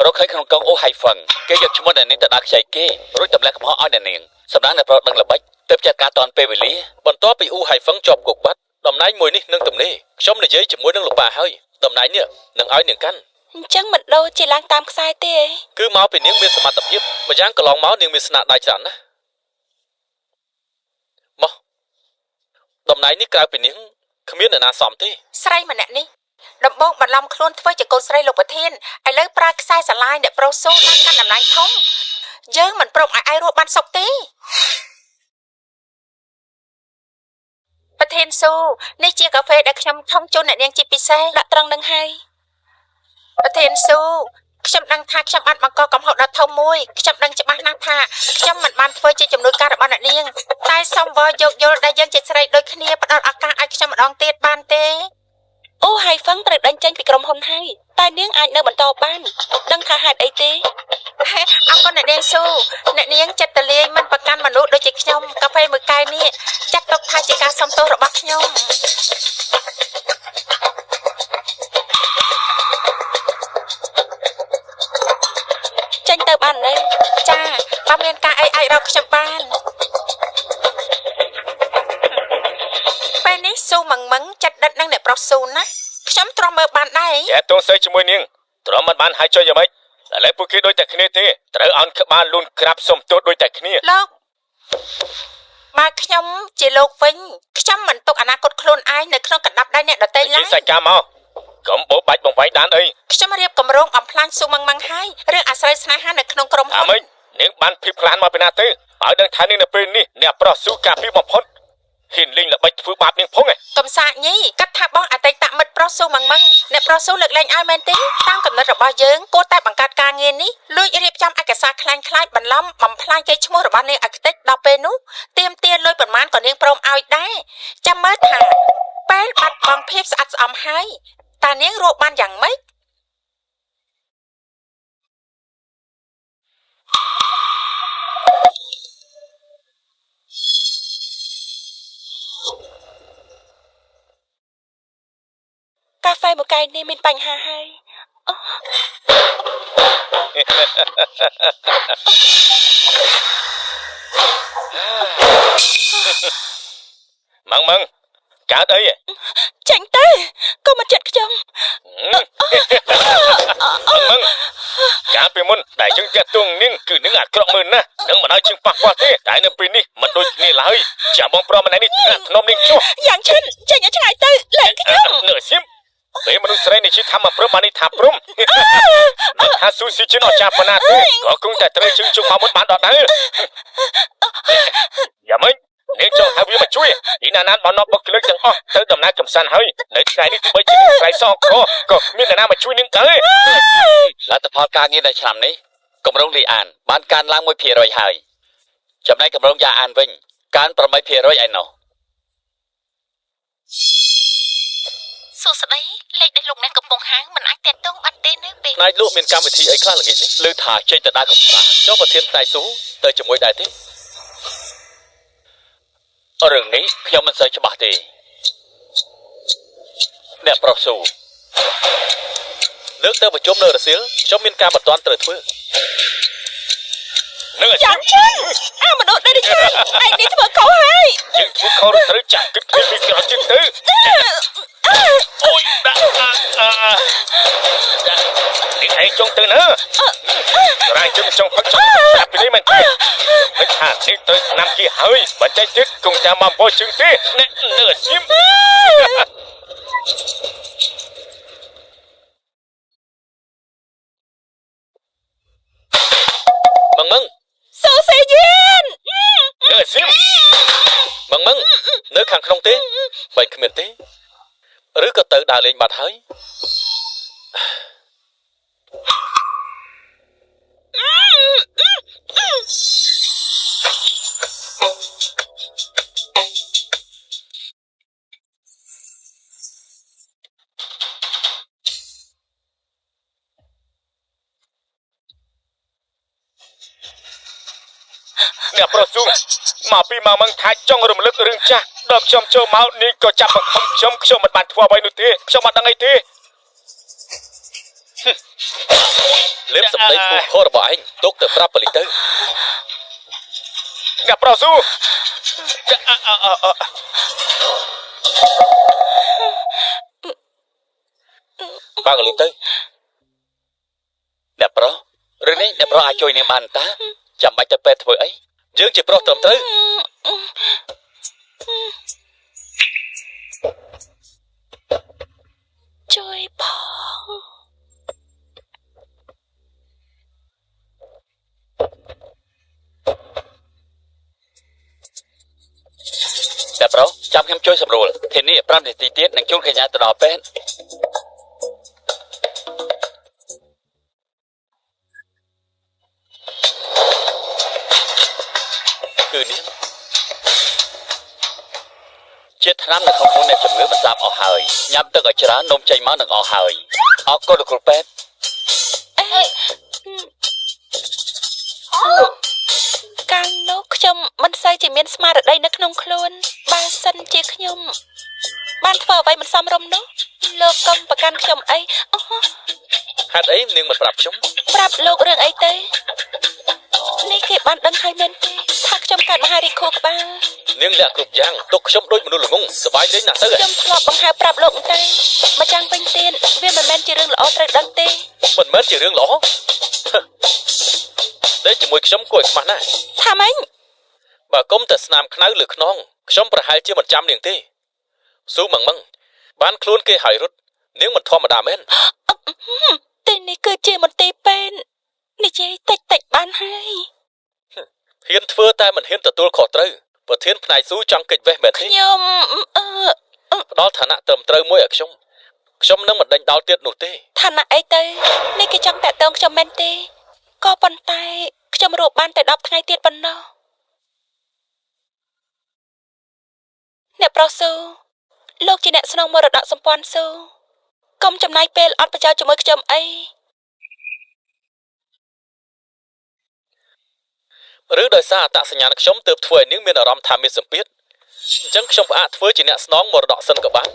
S5: រកឃើញក្នុងកងអូហៃហ្វឹងគេយកឈ្មោះអ្នកនាងទៅដាក់ខ្ចីគេរួចទម្លាក់កំហុសឲ្យអ្នកនាងសម្ដៅអ្នកប្រុសដឹងល្បិចទើបចាត់ការតាន់ពេលវេលា
S4: បន្ទាប់ពីអ៊ូហៃហ្វឹងជាប់គុកបាត់តំណែងមួយនេះនឹងទំនេរខ្ញុំនិយាយជាមួយនឹងលោកប៉ាហើយតំណែងនេះនឹងឲ្យនាងកាន់
S3: អញ្ចឹងមិនដូចជាឡើងតាមខ្សែទេ
S4: គឺមកពីនាងមានសមត្ថភាពម្យ៉ាងកន្លងមកនាងមានស្នាដៃច្រើនណាស់មកតំណែងនេះក្រៅពីនាងគ្មានអ្នកណាសមទេ
S1: ស្រីម្នាក់នេះដំបងបន្លំខ្លួនធ្វើជាកូនស្រីលោកប្រធានឥឡូវប្រើខ្សែស្រឡាយអ្នកប្រុសស៊ូឡើងកាន់តំណែងធំយើងមិនព្រមឲ្យឯងរស់បានសុខទេប្រធានស៊ូនេះជាកាហ្វេដែលខ្ញុំធំជូនអ្នកនាងជាពិសេស
S3: ដាក់ត្រង់នឹងហើយ
S1: ប្រធានស៊ូខ្ញុំដឹងថាខ្ញុំបានបង្កកំហុសដ៏ធំមួយខ្ញុំដឹងច្បាស់ណាស់ថាខ្ញុំមិនបានធ្វើជាជំនួយការរបស់អ្នកនាងតែសូមវល់យោគយល់ដែលយើងជាស្រីដូចគ្នាផ្ដល់ឱកាសឲ្យខ្ញុំម្ដងទៀតបានទេ
S3: អូហៃហ្វឹងត្រូវដេញចេញពីក្រុមហ៊ុនហើយតែនាងអាចនៅបន្តបានដឹងថាហេតុអីទេ
S1: អរគុណអ្នកនាងស៊ូអ្នកនាងចិត្តទលាយមិនប្រកាន់មនុស្សដូចជាខ្ញុំកាហ្វេមួយកែវនេះចាត់ទុកថាជាការសុំទោសរបស់ខ្ញុំ
S3: ចេញទៅបាននៅ
S1: ចាបើមានការអីអាចរកខ្ញុំបានពេលនេះស៊ូមឹងមឹងចិត្តដិតនឹងអ្នកប្រុសស៊ូណាខ្ញុំទ្រាំមើលបានដែរ
S6: តែតងស្រីជាមួយនាងទ្រាំមិនបានហើយចុះយ៉ាងម៉េចឥឡូវពួកគេដូចតែគ្នាទេត្រូវអោនក្បាលលូនក្រាបសុំទោសដូចតែគ្នា
S1: លោកបើខ្ញុំជាលោកវិញខ្ញុំមិនទុកអនាគតខ្លួនឯងនៅក្នុងកណ្ដាប់ដៃអ្នកដទៃ
S6: និ
S1: ឡើយ
S6: យាយសាច់ការមកកុំបោបាច់បង្វែងដានអី
S1: ខ្ញុំរៀបគម្រោងបំផ្លាញស៊ូមឹងមឹងហើយរឿងអាស្រូវស្នេហានៅក្នុងក្រុមហ៊ុន
S6: អាម៉េចនាងបានភៀបខ្លានមកពីណាទៅឲ្យដឹងថានាងនៅពេលនេះអ្នកប្រុសស៊ូការពីបំផុតហ៊ានលេងល្បិចធ្វើបាបនាងផងឯង
S1: កំសាកញីគិតថាបងអតីតមិត្តប្រុសស៊ូមឹងមឹងអ្នកប្រុសស៊ូលើកលែងឲ្យមែនទេតាមកំណត់របស់យើងគួរតែបង្កើតការងារនេះលួចរៀបចំឯកសារក្លែងក្លាយបន្លំបំផ្លាញកេរ្តិ៍ឈ្មោះរបស់នាងឲ្យខ្ទេចដល់ពេលនោះទៀមទាលុយប៉ុន្មានក៏នាងព្រមឲ្យដែរចាំមើលថាពេលបាត់បង់ភាពស្អាតស្អំហើយតើនាងរកបានយ៉ាងម៉េច
S3: កាហ្វេមួយកែវនេះមានបញ្ហាហើយ
S6: ម៉ងម៉ងកើតអីហ៎
S3: ចេញទៅកុំមកចិត្តខ្ញុំ
S6: ម៉ងម៉ងកាលពីមុនដែលយើងតាក់ទងនាងគឺនាងអាក្រក់មើលណាស់នឹងមិនឲ្យជាងប៉ះពាល់ទេតែនៅពេលនេះមិនដូចគ្នាឡើយចាំបងប្រុសម្នាក់នេះថ្នាក់ធ្នមនាងចុះ
S3: យ៉ាងឈិនចេញឲ្យឆ្ងាយទៅលែងខ្ញុំ
S6: នៅសៀម ពេលមនុស្សស្រីនេះជិះថាមកព្រមបាននេះថាព្រមមិនថាស៊ូស៊ីជិនអត់ចាប់ប៉ុណ្ណាទេក៏គង់តែត្រូវជើងជុំមកមុនបានដល់ដែរយ៉ាងម៉េចនាងចង់ហៅវាមកជួយទីណាណានបាននាំបុគ្គលិកទាំងអស់ទៅដំណើរកំសាន្តហើយនៅថ្ងៃនេះទោះបីជានាងស្រែកសងក្រក៏គ្មាននរណាមកជួយនាងដែរ
S5: លទ្ធផលការងារនៅឆ្នាំនេះគម្រោងលីអានបានកើនឡើង1%ហើយចំណែកគម្រោងយ៉ាអានវិញកើន8%ឯណោះ
S2: សួស្តីលេខដែលលោកអ្នកកំពុងហៅមិនអាចទាក់ទងបានទេនៅពេល
S4: ផ្នែកលក់មានកម្មវិធីអីខ្លះល្ងាចនេះ
S5: ឮថាចេញទៅដើរកម្សាន្ត
S4: ចុះប្រធានផ្នែកស៊ូទៅជាមួយដែរទេ
S5: រឿងនេះខ្ញុំមិនសូវច្បាស់ទេអ្នកប្រុសស៊ូ
S4: លើកទៅប្រជុំនៅរសៀលខ្ញុំមានការបន្ទាន់ត្រូវធ្វើ
S6: នឹងអាជី
S3: យ៉ាងចឹងអាមនុស្សដែលឆាយឯងនេះធ្វើខុសហើយ
S6: យើងធ្វើខុសឬត្រូវចាំគិតគ្នាពីក្រោយទៀតទៅអូយដាក់អានេះឯងចង់ទៅណារ៉ៃជឹងចង់ផឹកចង់ស្រាប់ពីនេះមែនទេមិនថានេះត្រូវឆ្នាំគេហើយបើចេញទៀតគង់ចាំមកពោជើងទេអ្នកនៅអាជីម
S4: មឹងមឹង
S3: ស៊ូសេយៀន
S6: នៅអាស៊ីម
S4: មឹងមឹងនៅខាងក្នុងទេបែកគ្មានទេឬក៏ទៅដើរលេងបាត់ហើយ
S6: អ្នកប្រុសស៊ូមកពីមកមឹងថាចង់រំលឹករឿងចាស់ដល់ខ្ញុំចូលមកនេះក៏ចាប់បង្ខំខ្ញុំខ្ញុំមិនបានធ្វើអ្វីនោះទេខ្ញុំមិនដឹងអីទេ
S4: លេបសម្ដីភូខរបស់ឯងទុកទៅប្រាប់ប៉ូលីសទៅ
S6: អ្នកប្រុសស៊ូ
S4: បើកលុយទៅ
S5: អ្នកប្រុសរឿងនេះអ្នកប្រុសអាចជួយនាងបានតាចាំបាច់ទៅពេទ្យធ្វើអី
S4: យើងជាប្រុសត្រឹមត្រូវ
S3: ជួយផង
S5: អ្នកប្រុសចាំខ្ញុំជួយសម្រួលធានា5នាទីទៀតនឹងជូនកញ្ញាទៅដល់ពេទ្យ
S4: គឺនាង
S5: ជាថ្នាំនៅក្នុងខ្លួនអ្នកជំងឺមិនសាបអស់ហើយញ៉ាំទឹកឲ្យច្រើននំចេញមកនឹងអស់ហើយអរគុណលោកគ្រូពេទ្យ
S3: កាលនោះខ្ញុំមិនសូវជាមានស្មារតីនៅក្នុងខ្លួនបើសិនជាខ្ញុំបានធ្វើអ្វីមិនសមរម្យនោះលោកកុំប្រកាន់ខ្ញុំអីអូ
S4: ហេតុអីនាងមិនប្រាប់ខ្ញុំ
S3: ប្រាប់លោករឿងអីទេនេះគេបានដឹងហើយមែនទេថាខ្ញុំកើតមហារាជខួរក្បាល
S4: នាងលាក់គ្រប់យ៉ាងទុកខ្ញុំដូចមនុស្សល្ងងសប្បាយលេងណាស់ទៅ
S3: ខ្ញុំធ្លាប់បង្ហើបប្រាប់លោកតែម្ចាំងវិញទៀតវាមិនមែនជារឿងល្អត្រូវដឹងទេ
S4: មិនមែនជារឿងល្អតែជាមួយខ្ញុំគួរឲ្យខ្មាស់ណាស់
S3: ថាម៉េច
S4: បើគុំតែស្នាមខ្នៅលើខ្នងខ្ញុំប្រហែលជាមិនចាំនាងទេស៊ូមឹងមឹងបានខ្លួនគេហើយរត់នាងមិនធម្មតាមែន
S3: ទីនេះគឺជាមន្ទីរពេទ្យនិយាយតិចតិចបានហើយ
S4: ហ៊ានធ្វើតែមិនហ៊ានទទួលខុសត្រូវប្រធានផ្នែកស៊ូចង់គេចវេះមែនទេ
S3: ខ្ញុំអឺ
S4: ផ្ដល់ឋានៈត្រឹមត្រូវមួយឲ្យខ្ញុំខ្ញុំនឹងមិនដេញដោលទៀតនោះទេ
S3: ឋានៈអីទៅនេះគេចង់តាក់ទងខ្ញុំមែនទេក៏ប៉ុន្តែខ្ញុំរកបានតែ10ថ្ងៃទៀតប៉ុណ្ណោះអ្នកប្រុសស៊ូលោកជាអ្នកស្នងមរតកសម្ព័ន្ធស៊ូកុំចំណាយពេលអត់ប្រយោជន៍ជាមួយខ្ញុំអី
S4: ឬដោយសារអត្តសញ្ញាណខ្ញុំទើបធ្វើឲ្យនាងមានអារម្មណ៍ថាមានសម្ពាធអញ្ចឹងខ្ញុំផ្អាកធ្វើជាអ្នកស្នងមរតកសិនក៏បាន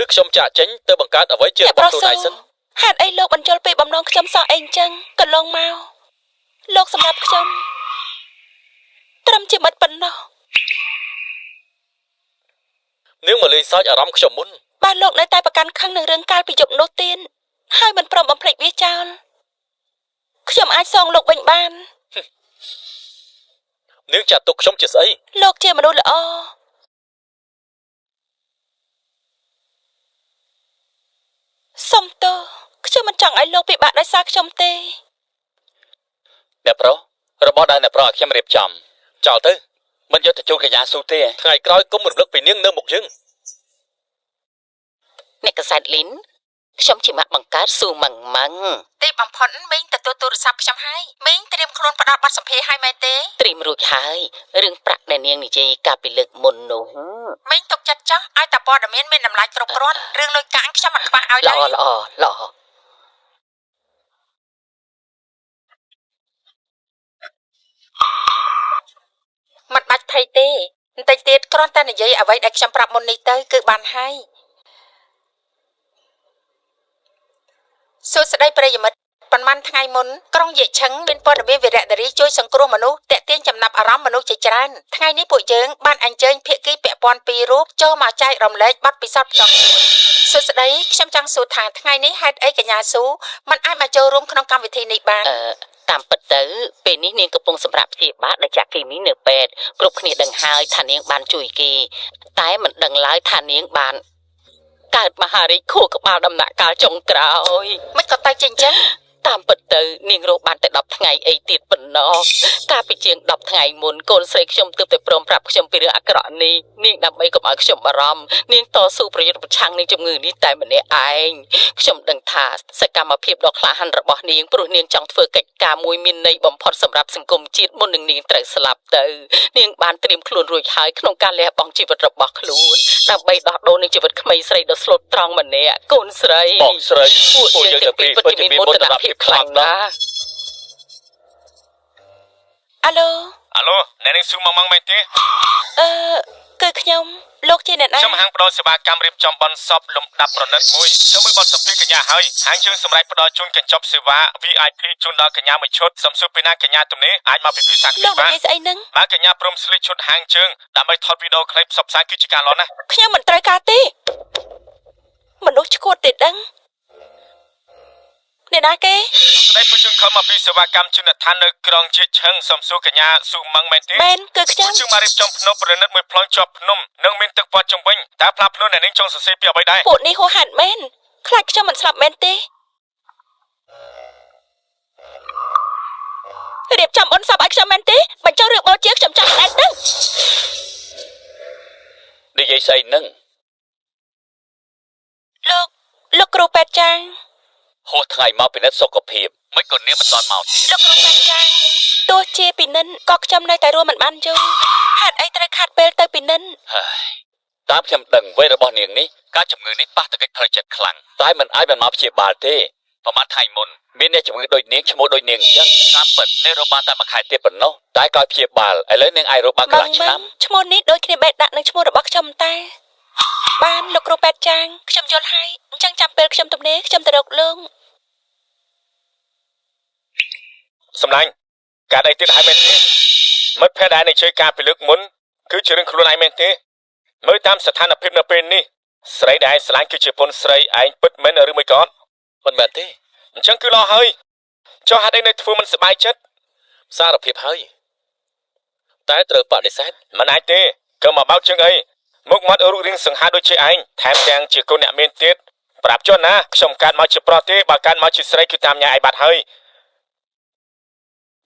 S4: ឬខ្ញុំចាកចេញទៅបង្កើតអ្វីជារបស់
S3: អ្នកប្រុសស៊ូ
S4: ខ្លួនឯងសិន
S3: ហេតុអីលោកបញ្យល់ពីបំណងខ្ញុំសោះអីអញ្ចឹងកន្លងមកលោកសម្រាប់ខ្ញុំត្រឹមជាមិត្តប៉ុណ្ណោះ
S4: នាងមកលេងសើចអារម្មណ៍ខ្ញុំមុន
S3: បើលោកនៅតែប្រកាន់ខឹងនឹងរឿងកាលពីយប់នោះទៀតហើយមិនព្រមបំភ្លេចវាចោលខ្ញុំអាចសងលោកវិញបាន
S4: នាងចាត់ទុកខ្ញុំជាស្អី
S3: លោកជាមនុស្សល្អ សុំទោសខ្ញុំមិនចង់ឲ្យលោកពិបាកដោយសារខ្ញុំទេ
S5: អ្នកប្រុសរបស់ដែលអ្នកប្រុសឲ្យខ្ញុំរៀបចំ
S4: ចោលទៅ
S5: មិនយកទៅជូនកញ្ញាស៊ូទេ
S4: ថ្ងៃក្រោយកុំរំលឹកពីនាងនៅមុខយើង
S2: អ្នកកសែតលីនខ្ញុំជាម៉ាក់បង្កើតស៊ូម៉ាំងម៉ាំង
S1: ទីបំផុតមីងទទួលទូរស័ព្ទខ្ញុំហើយមីងត្រៀមខ្លួនផ្ដល់បទសម្ភាសន៍ឲ្យមែនទេ
S2: ត្រៀមរួចហើយរឿងប្រាក់ដែលនាងនិយាយកាលពីលើកមុននោះ
S1: មីងទុកចិត្តចោះឲ្យតែព័ត៌មានមានតម្លៃគ្រប់គ្រាន់រឿងលុយកាក់ខ្ញុំមិនខ្វះឲ្យ
S2: ល្អ
S1: ឡើយ
S2: ល្អល្អ
S1: មិនបាច់ភ័យទេបន្តិចទៀតគ្រាន់តែនិយាយអ្វីដែលខ្ញុំប្រាប់មុននេះទៅគឺបានហើយសួស្តីប្រិយមិត្តប៉ុន្មានថ្ងៃមុនក្រុងយេឆឹងមានព័ត៌មានវីរៈនារីជួយសង្គ្រោះមនុស្សតាក់ទាញចំណាប់អារម្មណ៍មនុស្សជាច្រើនថ្ងៃនេះពួកយើងបានអញ្ជើញភាគីពាក់ព័ន្ធពីររូបចូលមកចែករំលែកបទពិសោធន៍ផ្ទាល់ខ្លួនសួស្តីខ្ញុំចង់សួរថាថ្ងៃនេះហេតុអីកញ្ញាស៊ូមិនអាចមកចូលរួមក្នុងកម្មវិធីនេះបាន
S2: អឺតាមពិតទៅពេលនេះនាងកំពុងសម្រាប់ព្យាបាលដោយចាក់គីមីនៅពេទ្យគ្រប់គ្នាដឹងហើយថានាងបានជួយគេតែមិនដឹងឡើយថានាងបានកើតមហារីកខួរក្បាលដំណាក់កាលចុងក្រោយ
S1: មិនក៏ទៅជាអញ្ចឹង
S2: តាមពិតទៅនាងរស់បានតែ10ថ្ងៃអីទៀតប៉ុណ្ណោះកាលពីជាង10ថ្ងៃមុនកូនស្រីខ្ញុំទើបតែព្រមប្រាប់ខ្ញុំពីរឿងអាក្រក់នេះនាងដើម្បីកុំឲ្យខ្ញុំបារម្ភនាងតស៊ូប្រយុទ្ធប្រឆាំងនឹងជំងឺនេះតែម្នាក់ឯងខ្ញុំដឹងថាសកម្មភាពដ៏ក្លាហានរបស់នាងព្រោះនាងចង់ធ្វើកិច្ចការមួយមានន័យបំផុតសម្រាប់សង្គមជាតិមុននឹងនាងត្រូវស្លាប់ទៅនាងបានត្រៀមខ្លួនរួចហើយក្នុងការលះបង់ជីវិតរបស់ខ្លួនដើម្បីដោះដូរនឹងជីវិតក្មេងស្រីដ៏ស្លូតត្រង់ម្នាក់កូនស្រី
S5: បងស្រី
S2: ពួកយើងទាំងពីរពិតជាមានមោទនភាពខ្លាំងណាស់
S3: អាឡូ
S6: អាឡូអ្នកនាងស៊ូម៉ងម៉ងមែនទេ
S3: អឺគឺខ្ញុំលោកជាអ្នកណា
S6: ខ្ញុំហាងផ្ដល់សេវាកម្មរៀបចំបនសពលំដាប់ប្រណិតមួយខ្ញុំមួយបនសពពីកញ្ញាហើយហាងយើងសម្រាប់ផ្ដល់ជូនកញ្ចប់សេវា VIP ជូនដល់កញ្ញាមួយឈុតសំសួរពីណាកញ្ញាទំនេរអាចមកពិភាក្សាគ្នា
S3: លោកនិ
S6: បាន
S3: យាយស្អីហ្នឹង
S6: បើកញ្ញាព្រមស្លៀកឈុតហាងជើងដើម្បីថតវីដេអូខ្លីផ្សព្វផ្សាយគឺជាការល្អណាស់
S3: ខ្ញុំមិនត្រូវការទេមនុស្សឈួតទេដឹងអ្នកណាគេ
S6: ស្ដីពួកយើងខំមកពីសេវាកម្មជនដ្ឋាននៅក្រុងជាឆឹងសំសួរកញ្ញាស៊ូម៉ងមែនទេ
S3: មែនគឺខ្ញុំ
S6: ពួកយើងមករៀបចំភ្នំប្រណិតមួយប្លង់ជាប់ភ្នំនិងមានទឹកព័ទ្ធជុំវិញតើផ្លាភ្នំអ្នកនាងចង់សរសេរពីអ្វីដែរ
S3: ពួកនេះហួសហេតុមែនខ្លាចខ្ញុំមិនស្លាប់មែនទេរៀបចំអ៊ុនសពឲ្យខ្ញុំមែនទេបញ្ចុះរឿងបូជាខ្ញុំចង់ដែរទៅ
S5: និយាយស្អីនឹង
S3: លោកលោកគ្រូពេទ្យចាង
S5: ហួសថ្ងៃមកពិនិត្យសុខភាពមិនក៏នាងមិនទាន់មកទៀត
S3: លោកគ្រូពេទ្យចាងទោះជាពិនិត្យក៏ខ្ញុំនៅតែរួមមិនបានយូរហេតុអីត្រូវខាត់ពេលទៅពិនិត្យ
S5: ហើយតាមខ្ញុំដឹងវ័យរបស់នាងនេះការជំងឺនេះប៉ះទង្គិចផ្លូវចិត្តខ្លាំងតែមិនអាចមិនមកព្យាបាលទេប្រហែលថ្ងៃមុនមានអ្នកជំងឺដូចនាងឈ្មោះដូចនាងអញ្ចឹងតាមពិតនាងរស់បានតែមួយខែទៀតប៉ុណ្ណោះតែក្រោយព្យាបាលឥឡូវនាងអាចរស់បានកន្លះឆ្នាំ
S3: ឈ្មោះនេះដូចគ្នាបេះដាក់នឹងឈ្មោះរបស់ខ្ញុំតែបានលោកគ្រូពេទ្យចាងខ្ញុំយល់ហើយអញ្ចឹងចាំពេលខ្ញុំទំនេរខ្ញុំទៅរកលោក
S6: សម្លាញ់ការអីទៀតហើយមែនទេមិត្តភក្តិដែលនិយាយការពីលើកមុនគឺជារឿងខ្លួនឯងមែនទេមើលតាមស្ថានភាពនៅពេលនេះស្រីដែលឯងស្រឡាញ់គឺជាពុនស្រីឯងពិតមែនឬមួយក៏អត់
S4: មិនមែនទេ
S6: អញ្ចឹងគឺល្អហើយចុះហេតុអីនៅធ្វើមិនសប្បាយចិត្ត
S4: សារភាពហើយតែត្រូវបដិសេធ
S6: មិនអាចទេក៏មកបោកជើងអីមុខមាត់រូបរាងសង្ហាដូចជាឯងថែមទាំងជាកូនអ្នកមានទៀតប្រាប់ចុះណាខ្ញុំកើតមកជាប្រុសទេបើកើតមកជាស្រីគឺតាមញ៉ាឯងបាត់ហើយ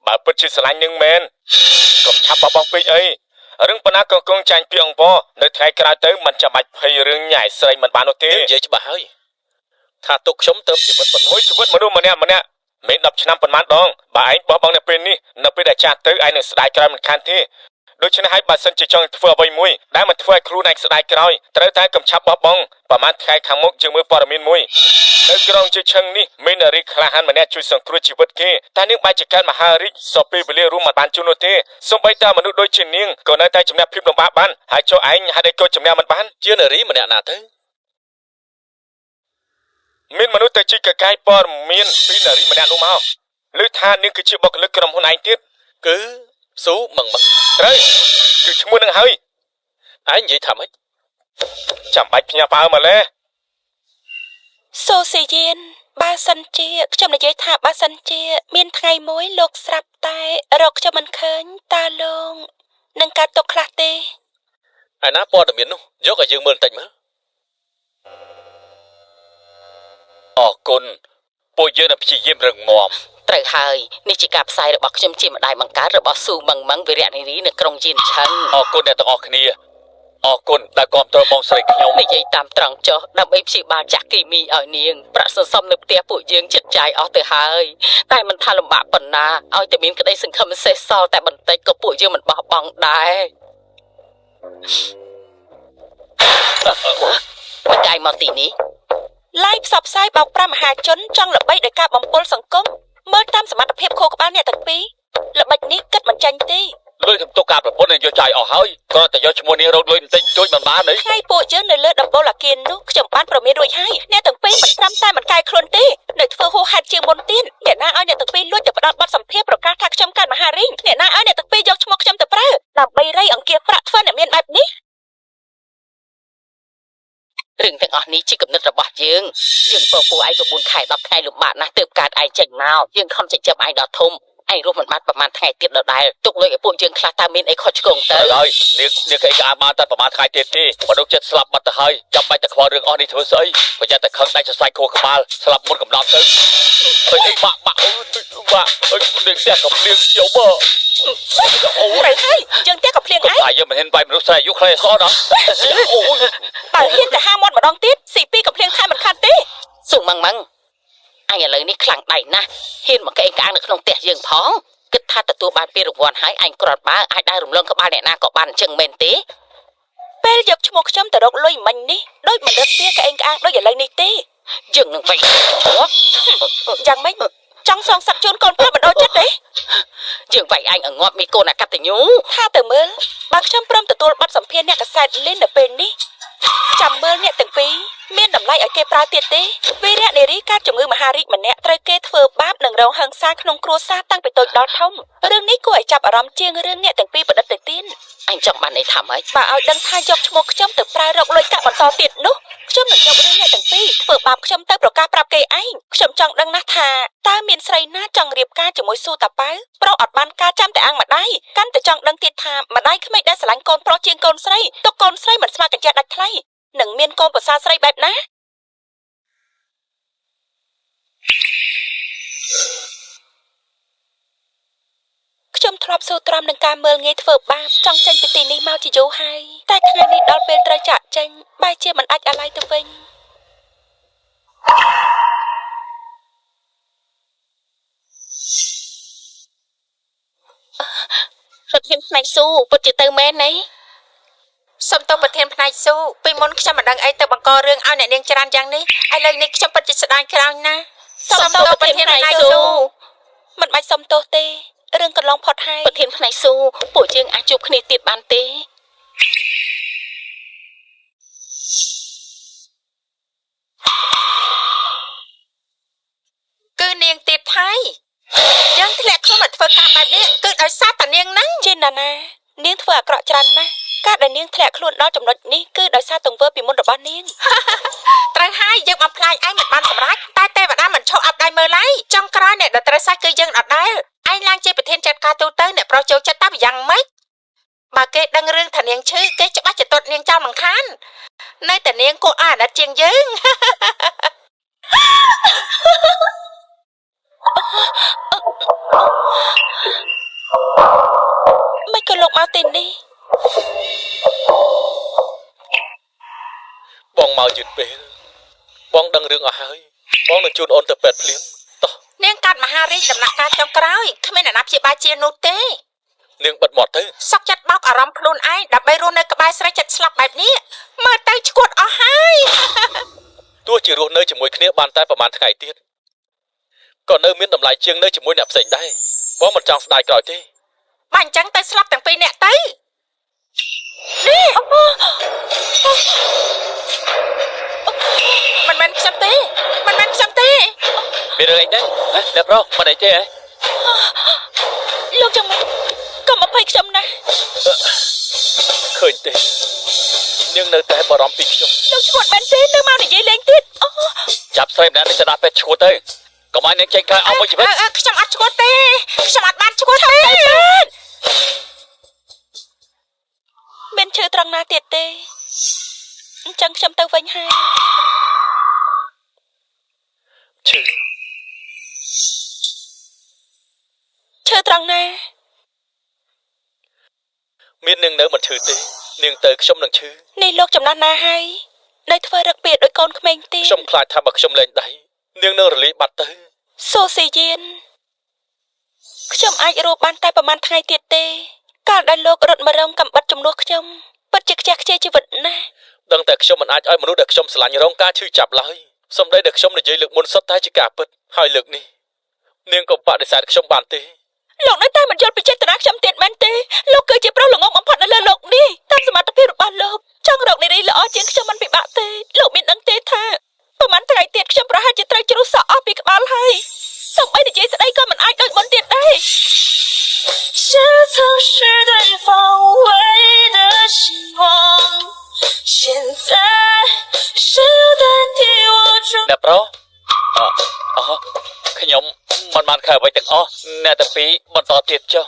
S6: បើពិតជាស្រឡាញ់នឹងមែនកុំឆាប់បោះបង់ពេកអីរឿងប៉ុណ្ណាក៏គង់ចាញ់ពីអង្គរនៅថ្ងៃក្រោយទៅមិនចាំបាច់ភ័យរឿងញ៉ែស្រីមិនបាននោះទេ
S4: នាងនិយាយច្បាស់ហើយថាទុកខ្ញុំត្រឹមជីវិតប៉ុណ្ណោះ
S6: មួយជីវិតមនុស្សម្នាក់ម្នាក់មាន10ឆ្នាំប៉ុន្មានដងបើឯងបោះបង់នៅពេលនេះនៅពេលដែលចាស់ទៅឯងនឹងស្ដាយក្រោយមិនខានទេដូច្នេះហើយបើសិនជាចង់ធ្វើអ្វីមួយដែលមិនធ្វើឲ្យខ្លួនឯងស្ដាយក្រោយត្រូវតែកំឆាប់បោះបង់ប្រហែលថ្ងៃខាងមុខយើងមើលព័ត៌មានមួយនៅក្រុងជាឆឹងនេះមាននារីក្លាហានម្នាក់ជួយសង្គ្រោះជីវិតគេតែនាងបែរជាកើតមហារាជសពពេលវេលារួមមិនបានជួននោះទេសូម្បីតែមនុស្សដូចជានាងក៏នៅតែជំនះភាពលំបាកបានហើយចុះឯងហេតុអីក៏ជំនះមិនបាន
S4: ជានារីម្នាក់ណាទៅ
S6: មានមនុស្សទៅជីកកកាយព័ត៌មានពីនារីម្នាក់នោះមកឮថានាងគឺជាបុគ្គលិកក្រុមហ៊ុនឯងទៀត
S4: គឺស៊ូម៉ងម៉ង
S6: ត្រូវគឺឈ្មោះនឹងហើយ
S4: ឯងនិយាយថាម៉េច
S6: ចាំបាច់ផ្ញើផ្អើលមកលេ
S3: សូស៊ីយានបើសិនជាខ្ញុំនិយាយថាបើសិនជា មានថ្ងៃមួយលោកស្រាប់តែរកខ្ញុំមិនឃើញតើលោកនឹងកើតទុកខ្លះទេ
S4: ឯណាព័ត៌មាននោះយកឲ្យយើងមើលបន្តិចមើល
S5: អរគុណពួកយើងនឹងព្យាយាមរឹងមាំ
S2: ត្រូវហើយនេះជាការផ្សាយរបស់ខ្ញុំជាម្ដាយបង្កើតរបស់ស៊ូមឹងមឹងវីរៈនារីនៅក្រុងយៀនឆឹង
S5: អរគុណអ្នកទាំងអស់គ្នាអរគុណដែលគាំទ្របងស្រីខ្ញុំ
S2: និយាយតាមត្រង់ចុះដើម្បីព្យាបាលចាក់គីមីឲ្យនាងប្រាក់សន្សំនៅផ្ទះពួកយើងចិត្តចាយអស់ទៅហើយតែមិនថាលំបាកប៉ុណ្ណាឲ្យតែមានក្តីសង្ឃឹមសេះសល់តែបន្តិចក៏ពួកយើងមិនបោះបង់ដែរបកាយមកទីនេះ
S3: ឡាយផ្សព្វផ្សាយបោកប្រាស់មហាជនចង់ល្បីដោយការបំពុលសង្គមមើលតាមសមត្ថភាពខួរក្បាលអ្នកទាំងពីរល្បិចនេះគិតមិនចាញ់ទេ
S5: លុយសំទុកការប្រពន្ធនឹងយកចាយអស់ហើយគ្រាន់តែយកឈ្មោះនាងរកលុយបន្តិចបន្តួចមិនបានទេ
S3: ថ្ងៃពួកយើងនៅលើដំបូលអាគារនោះខ្ញុំបានប្រមានរួចហើយអ្នកទាំងពីរមិនត្រឹមតែមិនកែខ្លួនទេនៅធ្វើហួសហេតុជាងមុនទៀតអ្នកណាឲ្យអ្នកទាំងពីរលួចទៅផ្ដល់បទសម្ភាសន៍ប្រកាសថាខ្ញុំកើតមហារីងអ្នកណាឲ្យអ្នកទាំងពីរយកឈ្មោះខ្ញុំទៅប្រើដើម្បីរៃអង្គាសប្រាក់ធ្វើអ្នកមានបែបនេះ
S2: រឿងទាំងអស់នេះជាគំនិតរបស់យើងយើងពពោះឯង9ខែ10ថ្ងៃលំបាកណាស់ទើបកើតឯងចេញមកយើងខំចិញ្ចឹមឯងដល់ធំឯងរស់មិនបានប្រហែលថ្ងៃទៀតដដែលទុកលុយឲ្យពួកយើងខ្លះតើមានអីខុសឆ្គងទៅ
S5: ហើយនាងនាងគេក៏បានតែប្រហែលថ្ងៃទៀតទេមនុស្សចិត្តស្លាប់បាត់ទៅហើយចាំបាច់តែខ្វល់រឿងអស់នេះធ្វើស្អីប្រយ័ត្នតែខឹងដាច់សរសៃខួរក្បាលស្លាប់មុនកំណត់ទៅអើយបាក់បាក់អូយបាក់អើយនាងផ្ទះកំភ្លៀងខ្ញុំអើអូ
S3: ត្រូវហើយយើងផ្ទះក៏ភ្លៀង
S5: កុំ
S3: ឯង
S5: តែយើងមិនហ៊ានវាយមនុស្សស្រីអាយុខ្លីអសដល់អូយ
S3: បើហ៊ានទៅហាមាត់ម្ដងទៀតស៊ីពីក៏ភ្លៀងថែមមិនខាត់ទេ
S2: ស៊ូម៉ងម៉ងអញឥឡូវនេះខ្លាំងដៃណាស់ហ៊ានមកក្អេងក្អាងនៅក្នុងផ្ទះយើងផងគិតថាទទួលបានពានរង្វាន់ហើយអញគ្រាន់បើអាចដើររំលងក្បាលអ្នកណាក៏បានអញ្ចឹងមែនទេ
S3: ពេលយកឈ្មោះខ្ញុំទៅរកលុយមិញនេះដូចមិនរឹតទាក្អេងក្អាងដូចឥឡូវនេះទេ
S2: យើងនឹងវាយងាប់
S3: យ៉ាងម៉េចចង់សងសឹកជូនកូនប្រុសបណ្ដោចិត្តទេ
S2: យើងវាយឯងឲ្យងាប់មានកូនអកតញ្ញូ
S3: ថាទៅមើលបើខ្ញុំព្រមទទួលបទសម្ភាសន៍អ្នកកាសែតលីននៅពេលនេះចាំមើលអ្នកទាំងពីរមានតម្លៃឲ្យគេប្រើទៀតទេវីរៈនារីកើតជំងឺមហារីកម្នាក់ត្រូវគេធ្វើបាបនិងរងហិង្សាក្នុងគ្រួសារតាំងពីតូចដល់ធំរឿងនេះគួរឲ្យចាប់អារម្មណ៍ជាងរឿងអ្នកទាំងពីរប្រឌិតទៅទៀត
S2: អញចង់បានន័យថាម៉េច
S3: បើឲ្យដឹងថាយកឈ្មោះខ្ញុំទៅប្រើរកលុយកាក់បន្តទៀតនោះខ្ញុំនឹងយករឿងអ្នកទាំងពីរធ្វើបាបខ្ញុំទៅប្រកាសប្រាប់គេឯងខ្ញុំចង់ដឹងណាស់ថាតើមានស្រីណាចង់រៀបការជាមួយស៊ូតាប៉ៅប្រុសអត់បានការចាំតែអាងម្ដាយកាន់តែចង់ដឹងទៀតថាម្ដាយក្មេកដែលស្រឡាញ់កូនប្រុសជាងកូនស្រីទុកកូនស្រីមិនស្មើកញ្ចះដាច់ថ្លៃនឹងមានកូនប្រសាស្រីបែបណាខ្ញុំធ្លាប់ស៊ូទ្រាំនឹងការមើលងាយធ្វើបាបចង់ចេញពីទីនេះមកជាយូរហើយតែថ្ងៃនេះដល់ពេលត្រូវចាកចេញបែរជាមិនអាចអាល័យទៅវិញ
S2: ប្រធានផ្នែកស៊ូពិតជាទៅមែនណី
S1: សូមទោសប្រធានផ្នែកស៊ូពីមុនខ្ញុំមិនដឹងអីទៅបង្ករឿងឲ្យអ្នកនាងច្រើនយ៉ាងនេះឥឡូវនេះខ្ញុំពិតជាស្ដាយក្រោយណាស់
S3: សូមទោសប្រធានផ្នែកស៊ូមិនបាច់សុំទោសទេរឿងកន្លងផុតហើយ
S2: ប្រធានផ្នែកស៊ូពួកយើងអាចជួបគ្នាទៀតបានទេ
S1: គឺនាងទៀតថៃយើងធ្លាក់ខ្លួនមកធ្វើការបែបនេះគឺដោយសារតែនាងហ្នឹង
S3: ជាណានានាងធ្វើអាក្រក់ច្រើនណាស់ការដែលនាងធ្លាក់ខ្លួនដល់ចំណុចនេះគឺដោយសារទង្វើពីមុនរបស់នាង
S1: ត្រូវហើយយើងបំផ្លាញឯងមិនបានសម្រេចតែទេវតាមិនឈប់អាប់ដៃមើលឡើយចុងក្រោយអ្នកដែលត្រូវសាច់គឺយើងដដែលឯងឡើងជាប្រធានចាត់ការទូទៅអ្នកប្រុសចូលចិត្តតាយ៉ាងម៉េចបើគេដឹងរឿងថានាងឈឺគេច្បាស់ជាទាត់នាងចោលមិនខាននៅតែនាងគួរឲ្យអាណិតជាងយើង
S3: មិនក៏លោកមកទីនេះ
S4: បងមកយឺតពេលបងដឹងរឿងអស់ហើយបងនឹងជូនអូនទៅពេទ្យភ្លាមតោះ
S1: នាងកាត់មហារាជដំណាក់កាលចុងក្រោយគ្មានអ្នកណាព្យាបាលជានោះទេ
S4: នាងបិទមាត់ទៅ
S1: សុកចិត្តបោកអារម្មណ៍ខ្លួនឯងដើម្បីរស់នៅក្បែរស្រីចិត្តស្លាប់បែបនេះមើលទៅឈួតអស់ហើយ
S4: ទោះជារស់នៅជាមួយគ្នាបានតែប្រហែលថ្ងៃទៀតក៏នៅមានតម្លៃជាងនៅជាមួយអ្នកផ្សេងដែរបងមិនចង់ស្ដាយក្រោយទេ
S1: បើអញ្ចឹងទៅស្លាប់ទាំងពីរនាក់ទៅនេះមិនមែនខ្ញុំទេមិនមែនខ្ញុំទេ
S5: មានរឿងអីដែរហ៎អ្នកប្រុសមិនអីទេហ៎
S3: លោកយ៉ាងម៉េចកុំអភ័យខ្ញុំណាស់
S4: ឃើញទេនាងនៅតែបារម្ភពីខ្ញុំ
S3: លោកឈួតមែនទេនៅមកនិយាយលេងទៀតអូ
S5: ចាប់ស្រីម្នាក់នេះទៅដាក់ពេទ្យឈួតទៅកុំឲ្យនាងចេញក្រៅអស់មួយជីវិត
S1: អឺខ្ញុំអត់ឈួតទេខ្ញុំអត់បានឈួតទេ
S3: មានឈឺត្រង់ណាទៀតទេអញ្ចឹងខ្ញុំទៅវិញហើយ ឈឺត្រង់ណា
S4: មាននាងនៅមិនឈឺទេនាងទៅខ្ញុំនឹងឈឺ
S3: នេះលោកចំណាស់ណាហើយនៅធ្វើរឹកពាក្យដោយកូនក្មេងទៀត
S4: ខ្ញុំខ្លាចថាបើខ្ញុំលែងដៃនាងនឹងរលាយបាត់ទៅ
S3: សូស៊ីយៀនខ្ញុំអាចរស់បានតែប្រហែលថ្ងៃទៀតទេកាលដែលលោករត់មករងកំបិតជំនួសខ្ញុំពិតជាខ្ជះខ្ជាយជីវិតណាស់
S4: ដឹងតែខ្ញុំមិនអាចឲ្យមនុស្សដែលខ្ញុំស្រឡាញ់រងការឈឺចាប់ឡើយសម្ដីដែលខ្ញុំនិយាយលើកមុនសុទ្ធតែជាការពិតហើយលើកនេះនាងក៏បដិសេធខ្ញុំបានទេ
S3: លោកនៅតែមិនយល់ពីចេតនាខ្ញុំទៀតមែនទេលោកគឺជាប្រុសល្ងងបំផុតនៅលើលោកនេះតាមសមត្ថភាពរបស់លោកចង់រកនារីល្អជាងខ្ញុំមិនពិបាកទេលោកមានដឹងទេថាប្រហែលថ្ងៃទៀតខ្ញុំប្រហែលជាត្រូវជ្រុះសក់អស់ពីក្បាលហើយសូម្បីនិយាយស្ដីក៏មិនអាចដូចមុនទៀតដែរ
S7: 这曾是对方唯一的希望，现在谁又代替我装？
S5: អ្នកប្រុសអអខ្ញុំមិនបានខើអ្វីទាំងអស់អ្នកទាំងពីរបន្តទៀតចុះ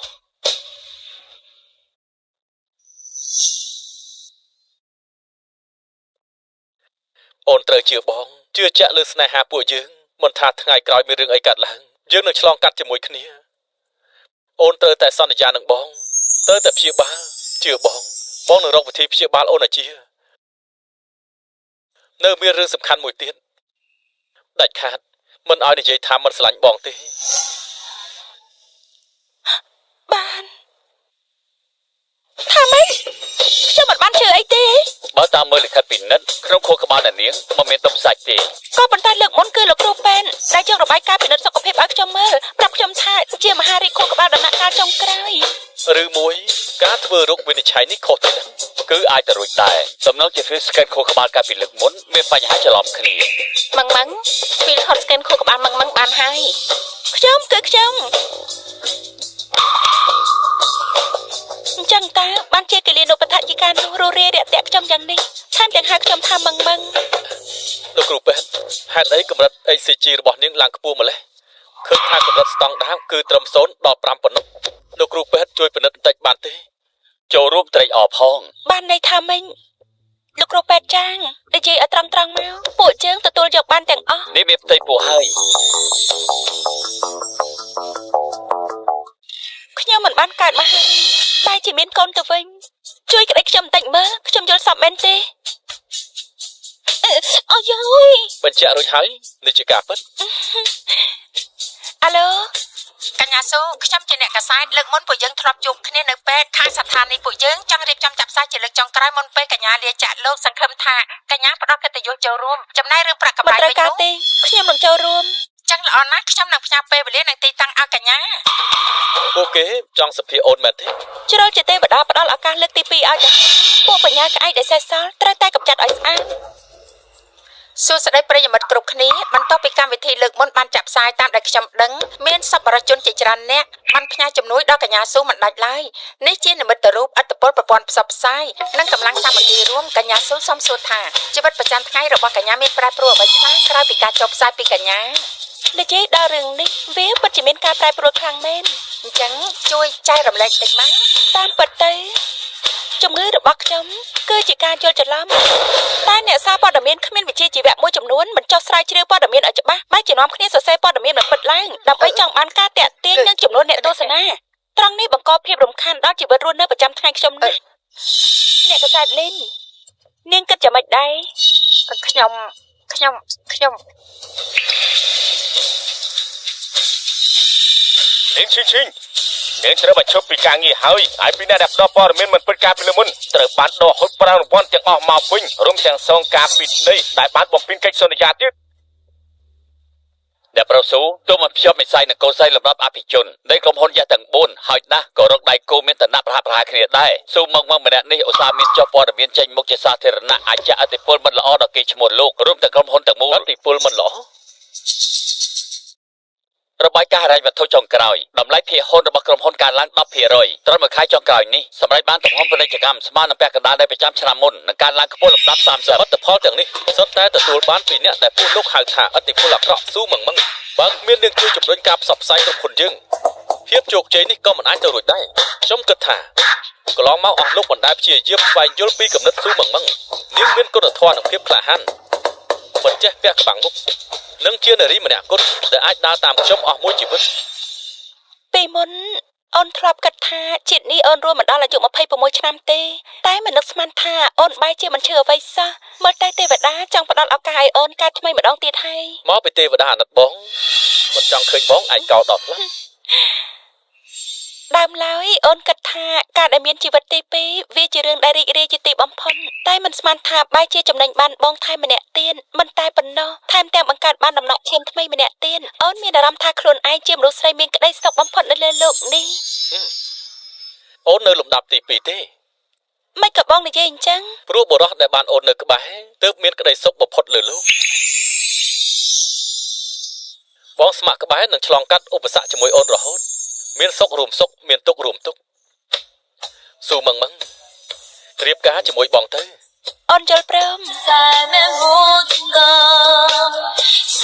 S4: អូនត្រូវជឿបងជឿជាក់លើស្នេហាពួកយើងមិនថាថ្ងៃក្រោយមានរឿងអីកើតឡើងយើងនឹងឆ្លងកាត់ជាមួយគ្នាអូនត្រូវតែសន្យានឹងបងត្រូវតែព្យាបាលជឿបងបងនឹងរកវិធីព្យាបាលអូនឲ្យជានៅមានរឿងសំខាន់មួយទៀតដាច់ខាតមិនឲ្យនិយាយថាមិនស្រឡាញ់បងទេ
S3: បានថាម៉េចខ្ញុំមិនបានជឿអីទេ
S5: បើតាមមើលលិខិតពិនិត្យក្នុងខួរក្បាលអ្នកនាងមិនមានដុំសាច់ទេ
S3: ក៏ប៉ុន្តែលើកមុនគឺលោកគ្រូពេនដែលយករបាយការណ៍ពិនិត្យសុខភាពឲ្យខ្ញុំមើលប្រាប់ខ្ញុំថាជាមហារីកខួរក្បាលដំណាក់កាលចុងក្រោយ
S4: ឬមួយការធ្វើរោគវិនិច្ឆ័យនេះខុសទេដឹង
S5: គឺអាចទៅរួចដែរសំណងជា field scan ខួរក្បាលកាលពីលើកមុនមានបញ្ហាច្រឡំគ្នា
S2: ម៉ងម៉ងពីថត scan ខួរក្បាលម៉ងម៉ងបានហើយ
S3: ខ្ញុំគឺខ្ញុំអញ្ចឹងតើបានជាគិលានុបដ្ឋាយិកានោះរស់រាយរាក់ទាក់ខ្ញុំយ៉ាងនេះថែមទាំងហៅខ្ញុំថាម៉ងម៉ង
S4: លោកគ្រូពេទ្យហេតុអីកម្រិត HCG របស់នាងឡើងខ្ពស់ម្ល៉េះឃើញថាកម្រិតស្តង់ដារគឺត្រឹម0ដល់5ប៉ុណ្ណោះលោកគ្រូពេទ្យជួយពិនិត្យបន្តិចបានទេ
S5: ចូលរួមត្រេកអរផង
S3: បានន័យថាម៉េចលោកគ្រូពេទ្យចាងនិយាយឲ្យត្រង់ត្រង់មកពួកយើងទទួលយកបានទាំងអស់
S5: នេះមានផ្ទៃពោះហើយ
S3: ខ្ញុំមិនបានកើតមហារីកបែរជាមានកូនទៅវិញជួយក្តីខ្ញុំបន្តិចមើលខ្ញុំយល់សប្តិមែនទេអឺអូយយ
S4: បញ្ជាក់រួចហើយនេះជាការពិត
S3: អាឡូ
S1: កញ្ញាស៊ូខ្ញុំជាអ្នកកាសែតលើកមុនពួកយើងធ្លាប់ជួបគ្នានៅពេទ្យខាងស្ថានីយ៍ពួកយើងចង់រៀបចំចាប់ផ្សាយជាលើកចុងក្រោយមុនពេលកញ្ញាលាចាកលោកសង្ឃឹមថាកញ្ញាផ្ដល់កិត្តិយសចូលរួមចំណែករឿងប្រាក់កម្
S3: មិន
S1: រៃវិញនោះ
S3: ត្រូវការទេខ្ញុំនឹងចូលរួម
S1: ចឹងល្អណាស់ខ្ញុំនឹងផ្ញើពេលវេលានិងទីតាំងឲ្យកញ្ញា
S4: ពួកគេចង់សភាអូនមែនទេ
S3: ជ្រុលជាទេវតាផ្ដល់ឱកាសលើកទី2ឲ្យទៅពួកបញ្ញាក្អែកដែលសេះសល់ត្រូវតែកម្ចាត់ឲ្យស្អាត
S1: សួស្តីប្រិយមិត្តគ្រប់គ្នាបន្ទាប់ពីកម្មវិធីលើកមុនបានចាក់ផ្សាយតាមដែលខ្ញុំដឹងមានសប្បុរសជនជាច្រើនអ្នកបានផ្ញើជំនួយដល់កញ្ញាស៊ូមិនដាច់ឡើយនេះជានិមិត្តរូបឥទ្ធិពលប្រព័ន្ធផ្សព្វផ្សាយនិងកម្លាំងសាមគ្គីរួមកញ្ញាស៊ូសូមសួរថាជីវិតប្រចាំថ្ងៃរបស់កញ្ញាមានប្រែប្រួលអ្វីខ្លះក្រោយពីការចុះផ្សាយពីកញ្ញា
S3: និយាយដល់រឿងនេះវាពិតជាមានការប្រែប្រួលខ្លាំងមែន
S1: អញ្ចឹងជួយចែករំលែកតិចមក
S3: តាមពិតទៅជំងឺរបស់ខ្ញុំគឺជាការយល់ច្រឡំតែអ្នកសារព័ត៌មានគ្មានវិជ្ជាជីវៈមួយចំនួនមិនចោះស្រាវជ្រាវព័ត៌មានឲ្យច្បាស់បែរជានាំគ្នាសរសេរព័ត៌មានមិនពិតឡើងដើម្បីចង់បានការតាក់ទាញនិងចំនួនអ្នកទស្សនាត្រង់នេះបង្កភាពរំខានដល់ជីវិតរស់នៅប្រចាំថ្ងៃខ្ញុំណាស់អ្នកកាសែតលីននាងគិតយ៉ាងម៉េចដែរ
S1: ខ្ញុំខ្ញុំខ្ញុំ
S6: នាងឈីងឈីងនាងត្រូវបញ្ឈប់ពីការងារហើយហើយពីអ្នកដែលផ្ដល់ព័ត៌មានមិនពិតការពីលើមុនត្រូវបានដកហូតប្រាក់រង្វាន់ទាំងអស់មកវិញរួមទាំងសងការពិន័យដែលបានបំពេញកិច្ចសន្យាទៀត
S5: អ្នកប្រុសស៊ូទោះមិនភ្ជាប់មិស័យនិងកូនស្រីលំដាប់អភិជននៃក្រុមហ៊ុនយ៉ាទាំង4ហើយណាស់ក៏រកដៃគូមានតំណប្រហាក់ប្រហែលគ្នាដែរស៊ូមកមកម្នាក់នេះឧស្សាហ៍មានចុះព័ត៌មានចេញមុខជាសាធារណៈអាចជះឥទ្ធិពលមិនល្អដល់គេឈ្មោះលោករួមទាំងក្រុមហ៊ុនទាំងមូល
S4: ឥទ្ធិពលមិនល្អ
S5: របាយការណ៍ហិរញ្ញវត្ថុចុងក្រោយតម្លៃភាគហ៊ុនរបស់ក្រុមហ៊ុនកើនឡើង10%ត្រឹមមួយខែចុងក្រោយនេះសម្រាប់បានទំហំពាណិជ្ជកម្មស្មើនឹងពាក់កណ្ដាលនៃប្រចាំឆ្នាំមុននិងកើនឡើងខ្ពស់លំដាប់
S4: សមិទ្ធផលទាំងនេះសុទ្ធតែទទួលបានពីអ្នកដែលពួកលោកហៅថាឥទ្ធិពលអាក្រក់ស៊ូមឹងមឹងបើគ្មាននាងជួយជំរុញការផ្សព្វផ្សាយក្រុមហ៊ុនយើងភាពជោគជ័យនេះក៏មិនអាចទៅរួចដែរខ្ញុំគិតថាកន្លងមកអស់លោកបណ្ដាព្យាយាមស្វែងយល់ពីគំនិតស៊ូមឹងមឹងនាងមានគុណធម៌និងភាពក្លាហានមិនចេះពាក់ក្បាំងមុខនិងជានារីម្នាក់គត់ដែលអាចដើរតាមខ្ញុំអស់មួយជីវិត
S5: 30
S3: ពីមុនអូនធ្លាប់គិតថាជាតិនេះអូនរួមមិនដល់អាយុ26ឆ្នាំទេតែមិននឹកស្មានថាអូនបែរជាមិនឈឺអ្វីសោះមើលតែទេវតាចង់ផ្ដល់ឱកាសឲ្យអូនកើតថ្មីម្ដងទៀតហើយ
S4: មកពីទេវតាអាណិតបងមិនចង់ឃើញបងឯកោដល់ស្លាប់
S3: ដើមឡើយអូនគិតថាការដែលមានជីវិតទី2វាជារឿងដែលរីករាយជាទីបំផុតតែមិនស្មានថាបែរជាចំណេញបានបងថែមម្នាក់ទៀតមិនតែប៉ុណ្ណោះថែមទាំងបង្កើតបានដំណក់ឈាមថ្មីម្នាក់ទៀតអូនមានអារម្មណ៍ថាខ្លួនឯងជាមនុស្សស្រីមានក្តីសុខបំផុតនៅលើលោកនេះ
S4: អូននៅលំដាប់ទី2ទេ
S3: មិនក៏បងនិយាយអញ្ចឹង
S4: ព្រោះបុរសដែលបានអូននៅក្បែរទើបមានក្តីសុខបំផុតលើលោកបងស្ម័គ្រក្បែរនឹងឆ្លងកាត់ឧបសគ្គជាមួយអូនរហូតមានសុខរួមសុខមានទុក្ខរួមទុក្ខស៊ូមឹងមឹងរៀបការជាមួយបងទៅ
S3: អូនយល់ព្រម
S7: 在面不停格，想